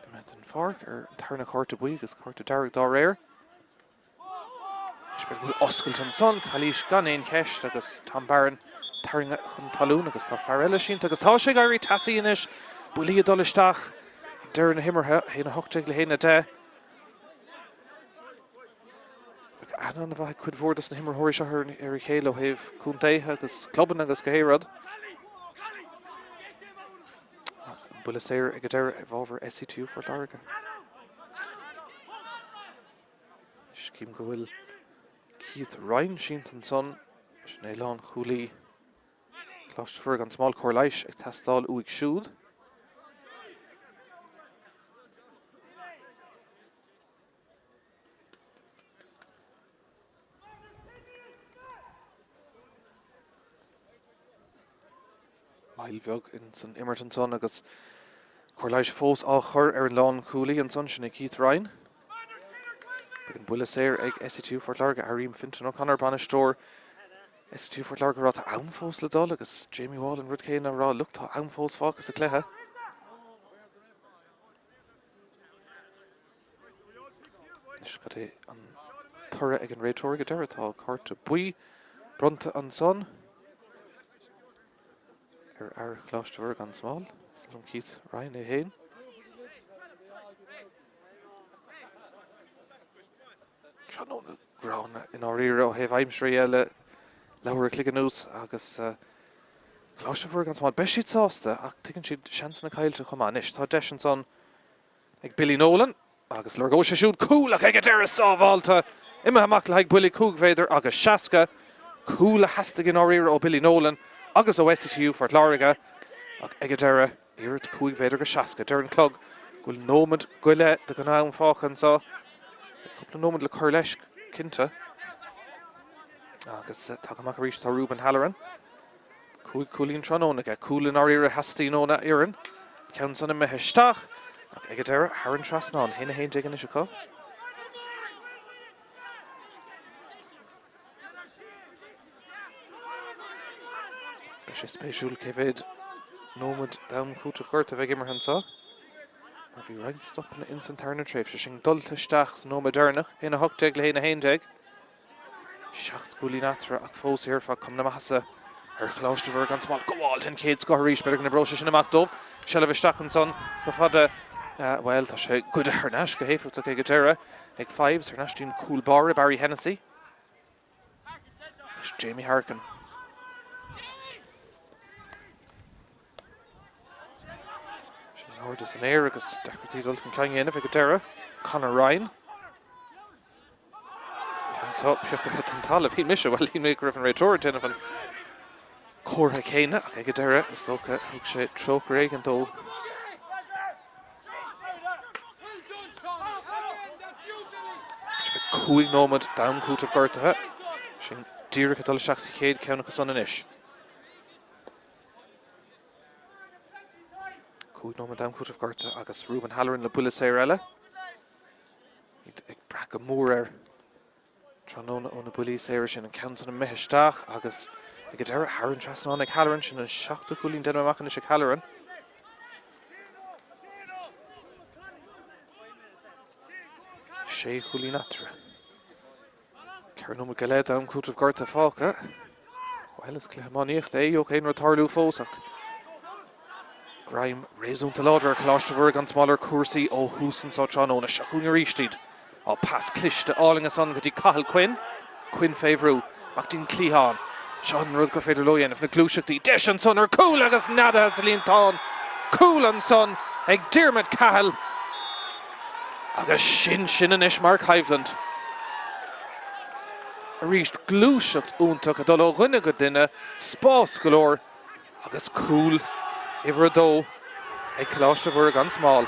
imithe den pháirc ar an tarna cárta buí agus cárta dearg dá réir. Anois b'fhéidir go bhfuil oscailt ansan, calaois gan aon cheist agus Tom Barron tarraingthe chun talún agus tá fear eile sínte agus tá sé ag éirí teasaí anois. Buillí ag dul isteach ag deireadh na himeartha, 1-18 le 1-10. Bheadh aithne an-mhaith ag cuid mhór dos na himreoirí seo ar a chéile ó thaobh contaetha agus clubanna agus gach aon rud. Ach an buille saor ag an deireadh i bhfabhar SETU Phort Láirge. Anois cím go bhfuil Keith Ryan sínte ansan, sin é lánchúlaí Choláiste Mhuire gan Smál, cóir leighis ag teastáil uaidh siúd. Moill bheag ins an imirt ansan agus cóir leighis fós á chur ar an lánchúlaí ansan, sin é Keith Ryan. Beidh an buille saor ag SETU Phort Láirge, airím Fintan O'Connor, bainisteoir SETU Phort Láirge, ag rá tá am fós le dul agus Jamie Wall an rud céanna ag rá look tá am fós fágtha sa chluiche. Anois cad é an toradh ag an réiteoir ag an deireadh? Tá cárta buí bronnta ansan ar fhear Choláiste Mhuire gan Smál, is liom Keith Ryan é féin. Tráthnóna gránna i ndáiríre ó thaobh aimsire dhe le leathuair a chloig anuas agus Coláiste Mhuire gan Smál, beidh siad sásta ach tuigeann siad seansanna caillte chomh maith. Anois tá deis ansan ag Billy Nolan agus lorgóidh sé siúd cúl ach ag an deireadh sábhálta imithe amach le haghaidh buille 5 mhéadar agus 60. Cúl a theastaigh i ndáiríre ó Billy Nolan agus ó SETU Phort Láirge ach ag an deireadh iarracht 5 mhéadar go 60. Deir an clog go bhfuil nóiméad go leith de den am fágtha anseo. Cúpla nóiméad le cur leis cinnte. Agus tagtha amach arís tá Ruben Halloran. 5 chúilín tráthnóna aige. Cúl i ndáiríre a theastaíonn óna fhoireann. Ceann san imithe isteach ach ag an deireadh thar an trasnán. 1-11 anois acu. Beidh sé spéisiúil cé mhéad nóiméad d'am cúitimh gorta a bheidh imeartha anseo. Mar bhí roinnt stopanna ins an tarna tréimhse. Sin dulta isteach sa nóiméad deireanach. 1-18 le 1-11. 7 gcúilín eatarthu ach fós déarfá cuma na maitheasa ar Choláiste Mhuire gan Smál. Gabháil den chéad scoth arís, b'fhéidir go n-oibreoidh sé sin amach dóibh. Seilbh isteach ansan go fada, bhuel, tá sé goidte thar n-ais go héifeachtach ag an deireadh ag Fives, thar n-ais dtí'n cúl báire, Barry Hennessy. Anois Jamie Harkin. Sin in airde san aer agus deacrachtaí dul chun cinn a dhéanamh ag an deireadh. Conor Ryan. anseo pioctha den talamh. Shíl mise, bhuel, shíl mé go raibh an réiteoir ag déanamh an comhartha céanna ach ag an deireadh, is dócha, thug sé trócaire éigin dó. Anois beidh 5 nóiméad d'am cúitimh gortaithe. Sin díreach ag dul isteach sa chéad cheann acu san anois. 5 nóiméad d'am cúitimh gortaithe agus Ruben Halloran le buille saor eile. Iad ag brath go mór air tráthnóna ó na buillí saora sin. An ceann san imithe isteach agus ag an deireadh thar an trasnán ag Halloran. Sin an seachtú cúilín déanta amach anois ag Halloran. Sé chúilín eatarthu. 4 nóiméad go leith d'am cúitimh gortaithe fágtha. Bhuel, is cluiche iománaíochta é, gheobhaidh aon rud tarlú fós ach greim réasúnta láidir ar Choláiste Mhuire gan Smál ar cúrsaí ó thús anseo tráthnóna. Seo chugainn arís iad. Á, pas cliste álainn ansan go dtí Cathal Quinn. Quinn fé bhrú. Amach dtí'n cliathán. Seo an rud gur féidir leo a dhéanamh, na gluaiseachtaí. Deis ansan ar chúl agus neadaithe sa líontán. Cúl ansan ag Diarmuid Cahill. Agus sin sin anois mar choimhlint. Arís gluaiseacht iontach ag dul ó dhuine go duine, spás go leor agus cúl uimhir a dó ag Coláiste Mhuire gan Smál.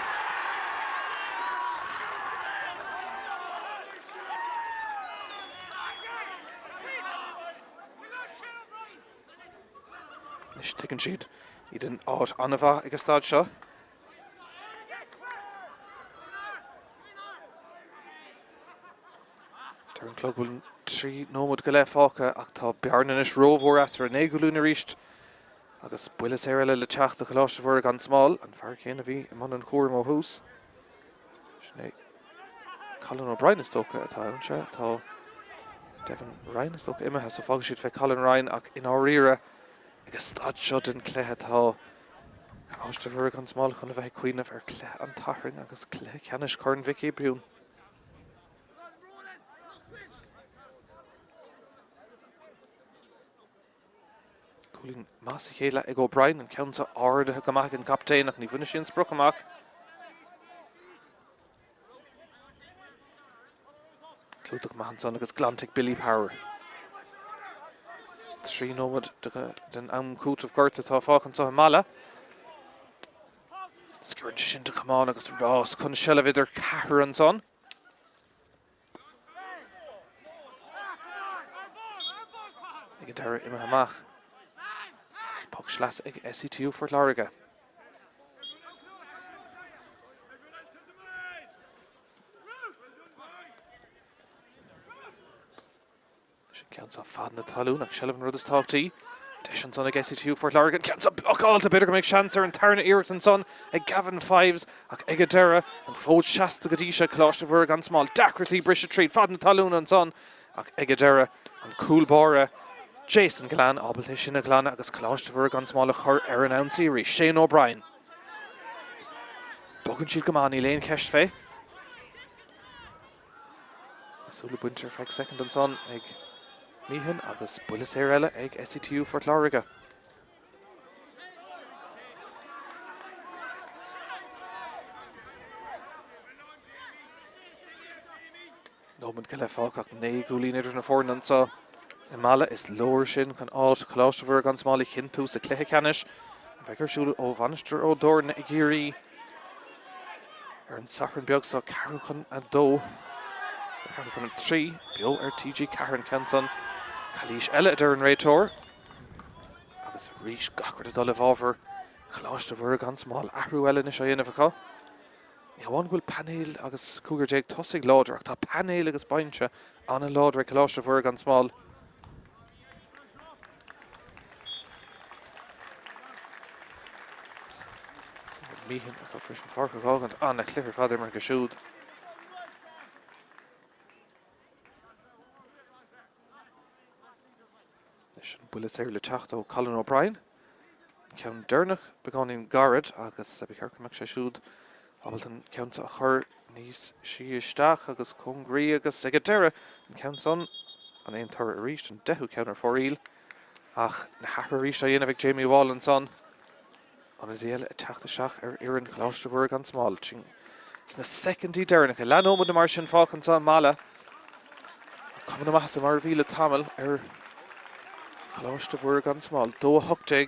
Anois tuigeann siad iad in áit an-mhaith ag an staid seo. Deir an clog go bhfuil 3 nóiméad go leith fágtha ach tá bearna anois rómhór eatarthu. 9 gcúilín arís agus buille saor eile le teacht do Choláiste Mhuire gan Smál, an fear céanna a bhí i mbun an chúraim ó thús. Sin é Colin O'Brien is dócha atá ann, sea. Tá Devin Ryan is dócha imithe so fágfaidh siad fé Colin Ryan ach i ndáiríre ag an staid seo den chluiche tá Coláiste Mhuire gan Smál chun a bheith ag cuimhneamh ar chluiche an tSathairn agus cluiche ceannais Chorn Mhic Giobúin. Cúilín maith sa chéad leath ag O'Brien, an ceann seo ardaithe go maith ag an gcaptaen ach ní bhainfidh sí an sprioc amach. Clúdach maith ansan agus glanta ag Billy Power. 3 nóiméad den am cúitimh gortaithe atá fágtha anseo i Mala. Sciorrann sé sin de chamán agus rás chun seilbh idir ceathrar ansan. Ag an deireadh imithe amach. Agus poc sleasa ag SETU Phort Láirge. Sin ceann seo fad na talún ach seilbh an rud is tábhachtaí. Deis ansan ag SETU Phort Láirge, an ceann seo blocáilte, b'fhéidir go mbeidh seans ar an tarna iarracht ansan ag Gavin Fives ach ag an deireadh, an fód seasta go dtí seo ag Coláiste Mhuire gan Smál. Deacrachtaí briseadh tríd fad na talún ansan ach ag an deireadh, an cúl báire Jason Gillane ábalta é sin a ghlanadh agus Coláiste Mhuire gan Smál a chur ar an ionsaí arís. Shane O'Brien. Bogann siad go maith, níl aon cheist fé. Na súile bainte ar feadh soicind ansan ag Meehan agus buille saor eile ag SETU Phort Láirge. Nóiméad go leith fágtha ach 9 gcúilín idir na foirne anseo i Mala. Is leor sin chun áit Choláiste Mhuire gan Smál a chinntiú sa chluiche ceannais a bheidh ar siúl ó Mhainistir Ó dTorna i gCiarraí ar an Satharn beag seo, ceathrú chun a dó, ceathrú chun a trí, beo ar TG4 an ceann san. Calaois eile a deir an réiteoir. Agus arís gach rud ag dul i bhfabhar Choláiste Mhuire gan Smál. Athrú eile anois á dhéanamh acu. Ní hamháin go bhfuil painéal agus 15 tosaigh láidir ach tá painéal agus binse an-láidir ag Coláiste Mhuire gan Smál. Meehan atá tar éis an pháirc a dh'fhágaint. An-chluiche ar fad imeartha aige siúd. Anois an buille saor le teacht ó Colin O'Brien. An ceann deireanach beagáinín gairid agus ba cheart go mbeadh sé siúd ábalta an ceann seo a chur níos sia isteach agus cóngaraí agus ag an deireadh an ceann san an aon toradh arís, an deichiú ceann ar fóraoil ach na hathruithe arís á dhéanamh ag Jamie Wall ansan. Ionadaí eile ag teacht isteach ar fhoireann Choláiste Mhuire gan Smál. Sna soicindí deireanacha, leathnóiméad nó mar sin fágtha anseo i Mala. Cuma na maitheasa mar a bhí le tamall ar Choláiste Mhuire gan Smál, 2-18 i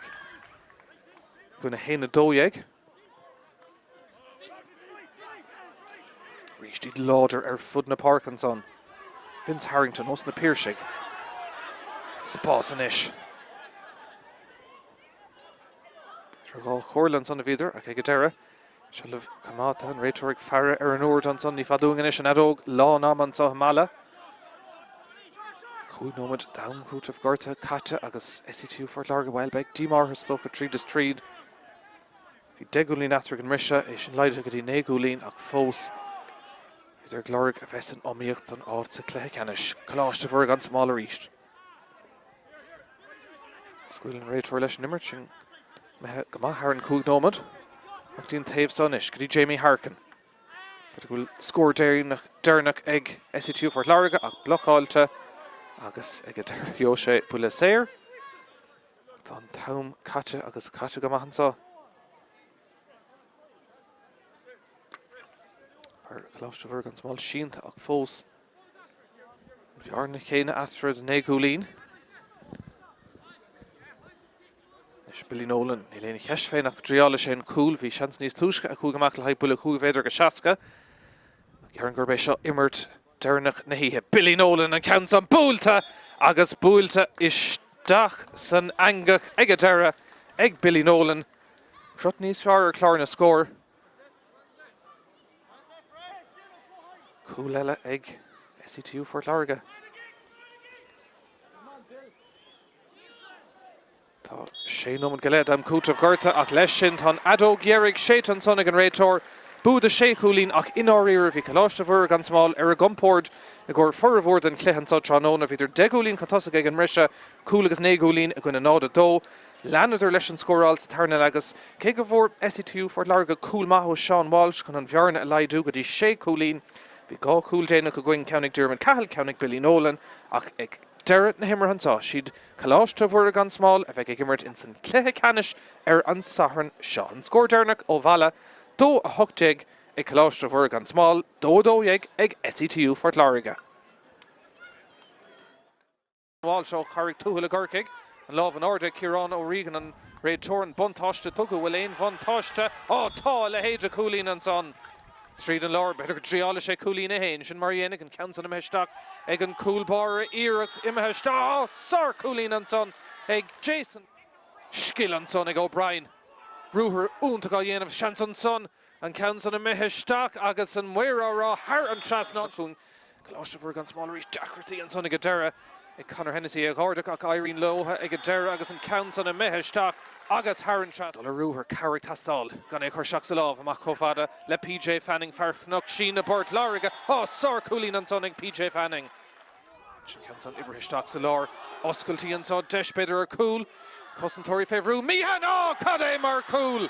gcoinne 1-12. Arís iad láidir ar fud na páirce ansan. Vince Harrington ós na Piarsaigh. Spás anois. Idir dhá chomhairle ansan a bhíodar ach ag an deireadh, seilbh coimeádta, an réiteoir ag faire ar an uair ansan. Ní fada uainn anois an fheadóg lán ama anseo i Mala. 5 nóiméad d'am cúitimh gortaithe caite agus SETU Phort Láirge, bhuel, beidh díomá orthu is dócha tríd is tríd. Bhí 10 gcúilín eatarthu ag an mbriseadh, é sin laghdaithe go dtí 9 gcúilín ach fós bhíodar ag lorg a bheith san iomaíocht don áit sa chluiche ceannais. Coláiste Mhuire gan Smál arís. Scaoileann an réiteoir leis an imirt sin imithe go maith thar an 5 nóiméad. Ach go dtí an taobh seo anois, go dtí Jamie Harkin. B'fhéidir go bhfuil scór deireanach ag SETU Phort Láirge ach blocáilte agus ag an deireadh gheobhaidh sé buille saor. Tá an t-am caite agus caite go maith anseo. Fear Choláiste Mhuire gan Smál sínte ach fós an bhearna chéanna eatarthu de 9 gcúilín. Anois Billy Nolan, níl aon cheist fé nach dtriálfaidh sé an cúl. Bhí seans níos túisce a chuaigh amach le haghaidh buille 5 mhéadar go 60. Déarfainn gurb é seo imirt deireanach na hoíche. Billy Nolan, an ceann san buailte agus buailte isteach san eangach ag an deireadh ag Billy Nolan. Crot níos fearr ar chlár na scór. Cúl eile ag SETU Phort Láirge. Tá sé nóiméad go leith d'am cúitimh gortaithe ach leis sin tá an fheadóg dheiridh séidte ansan ag an réiteoir. Bua de shé chúilín ach i ndáiríre bhí Coláiste Mhuire gan Smál ar a gcompord i gcomhair formhór den chluiche anso tráthnóna. Bhíodar 10 gcúilín chun tosaigh ag an mbriseadh, cúl agus 9 gcúilín i gcoinne 0-2. Leanadar leis an scóráil sa tarna leath agus cé go bhfuair SETU Phort Láirge cúl maith ó Seán Walsh chun an bhearna a laghdú go dtí sé chúilín, bhí dhá chúl déanach againn, ceann ag Diarmuid Cahill, ceann ag Billy Nolan ach ag deireadh na himeartha anso, siad Coláiste Mhuire gan Smál a bheidh ag imirt ins an chluiche ceannais ar an Satharn seo. An scór deireanach ó Mhala, 2, 18 ag Coláiste Mhuire gan Smál, 2, 12 ag SETU Phort Láirge. Walsh ó Charraig Tuathail i gCorcaigh. An lámh in airde ag Ciarán O'Regan, an réiteoir. An buntáiste tugtha, bhfuil aon bhuntáiste? Á, tá! A leithéid de chúilín ansan! Tríd an lár, b'fhéidir go dtriálfaidh sé cúilín é féin. Sin mar a dhéanfaidh, an ceann san imithe isteach ag an gcúl báire. Iarracht imithe isteach. Á, sár-chúilín ansan ag Jason. Scil ansan ag O'Brien. Ruathar iontach á dhéanamh. Seans ansan an ceann san imithe isteach agus an maor á rá thar an trasnán. Chugainn Coláiste Mhuire gan Smál arís. Deacrachtaí ansan ag an deireadh ag Conor Hennessy é a dh'ardach ach éiríonn leo ag an deireadh agus an ceann san imithe isteach agus thar an trasnán. Dul ar ruathar, cabhair ag teastáil gan é a chur isteach sa lámh, amach chomh fada le PJ Fanning, fear Chnoc Síne i bPort Láirge. Á, sár-chúilín ansan ag PJ Fanning. Sin ceann san oibrithe isteach sa lár. Oscailtí anso, deis b'fhéidir ar chúl. Cosantóirí fé bhrú. Meehan! Á, cad é mar chúl!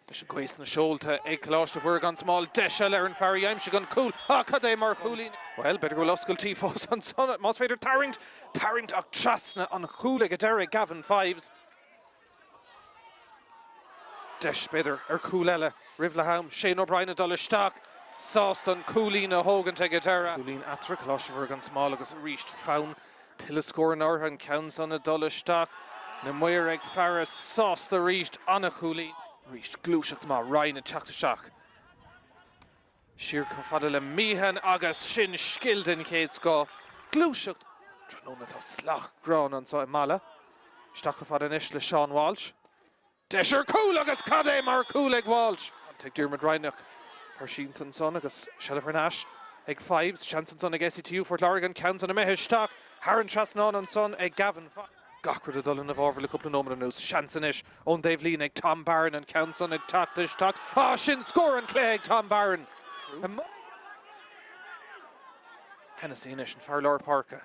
Leis an ghaoth sna seolta ag Coláiste Mhuire gan Smál, deis eile ar an fear a d'aimsigh an cúl. Á, cad é mar chúilín! Bhuel, b'fhéidir go bhfuil oscailtí fós ansan, más féidir tarraingt, tarraingt ach trasna an chúil ag an deireadh ag Gavin Fives. Deis, b'fhéidir, ar chúl eile roimh leath am. Shane O'Brien ag dul isteach, sásta an cúilín a thógaint ag an deireadh. Cúilín eatarthu, Coláiste Mhuire gan Smál agus arís fonn Tuilleadh scóranna orthu, an ceann san ag dul isteach, na maoir ag faire sásta arís, an-chúilín. Arís, gluaiseacht maith, Ryan ag teacht isteach. Siar chomh fada le Meehan agus sin scil den chéad scoth. Gluaiseacht. Tráthnóna tá sliogán gránna anseo i Mala. Isteach chomh fada anois le Seán Walsh. Deis ar chúl agus cad é mar chúl ag Walsh! Ag Diarmuid Ryan ach fear sínte ansan agus seilbh thar n-ais ag Fives. Seans ansan ag SETU Phort Láirge an ceann san imithe isteach thar an trasnán ansan ag Gavin Fives. Gach rud ag dul ina bhfabhar le cúpla nóiméad anuas. Seans anois ón dtaobh líne ag Tom Barron an ceann san ag teacht isteach. Á sin scór an chluiche ag Tom Barron! Hennessy anois an fear lár páirce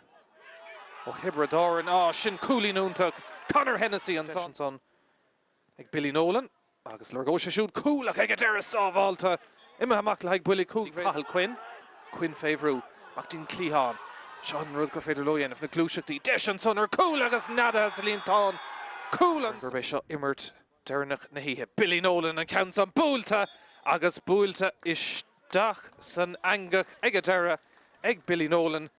ó Thiobraid Árann. Á sin cúilín iontach! Conor Hennessy ansan. Ag Billy Nolan agus lorgóidh sé siúd cúl ach ag an deireadh sábhálta. Imithe amach le haghaidh buille 5 mhéadar. Cathal Quinn, Quinn fé bhrú. Amach dtí'n cliathán. Seo an rud gur féidir leo a dhéanamh, na gluaiseachtaí. Deis ansan ar cúl agus neadaithe sa líontán. Cúl ansan. Gurb é seo imirt deireanach na hoíche. Billy Nolan an ceann san buailte agus buailte isteach. Isteach san eangach ag an deireadh ag Billy Nolan.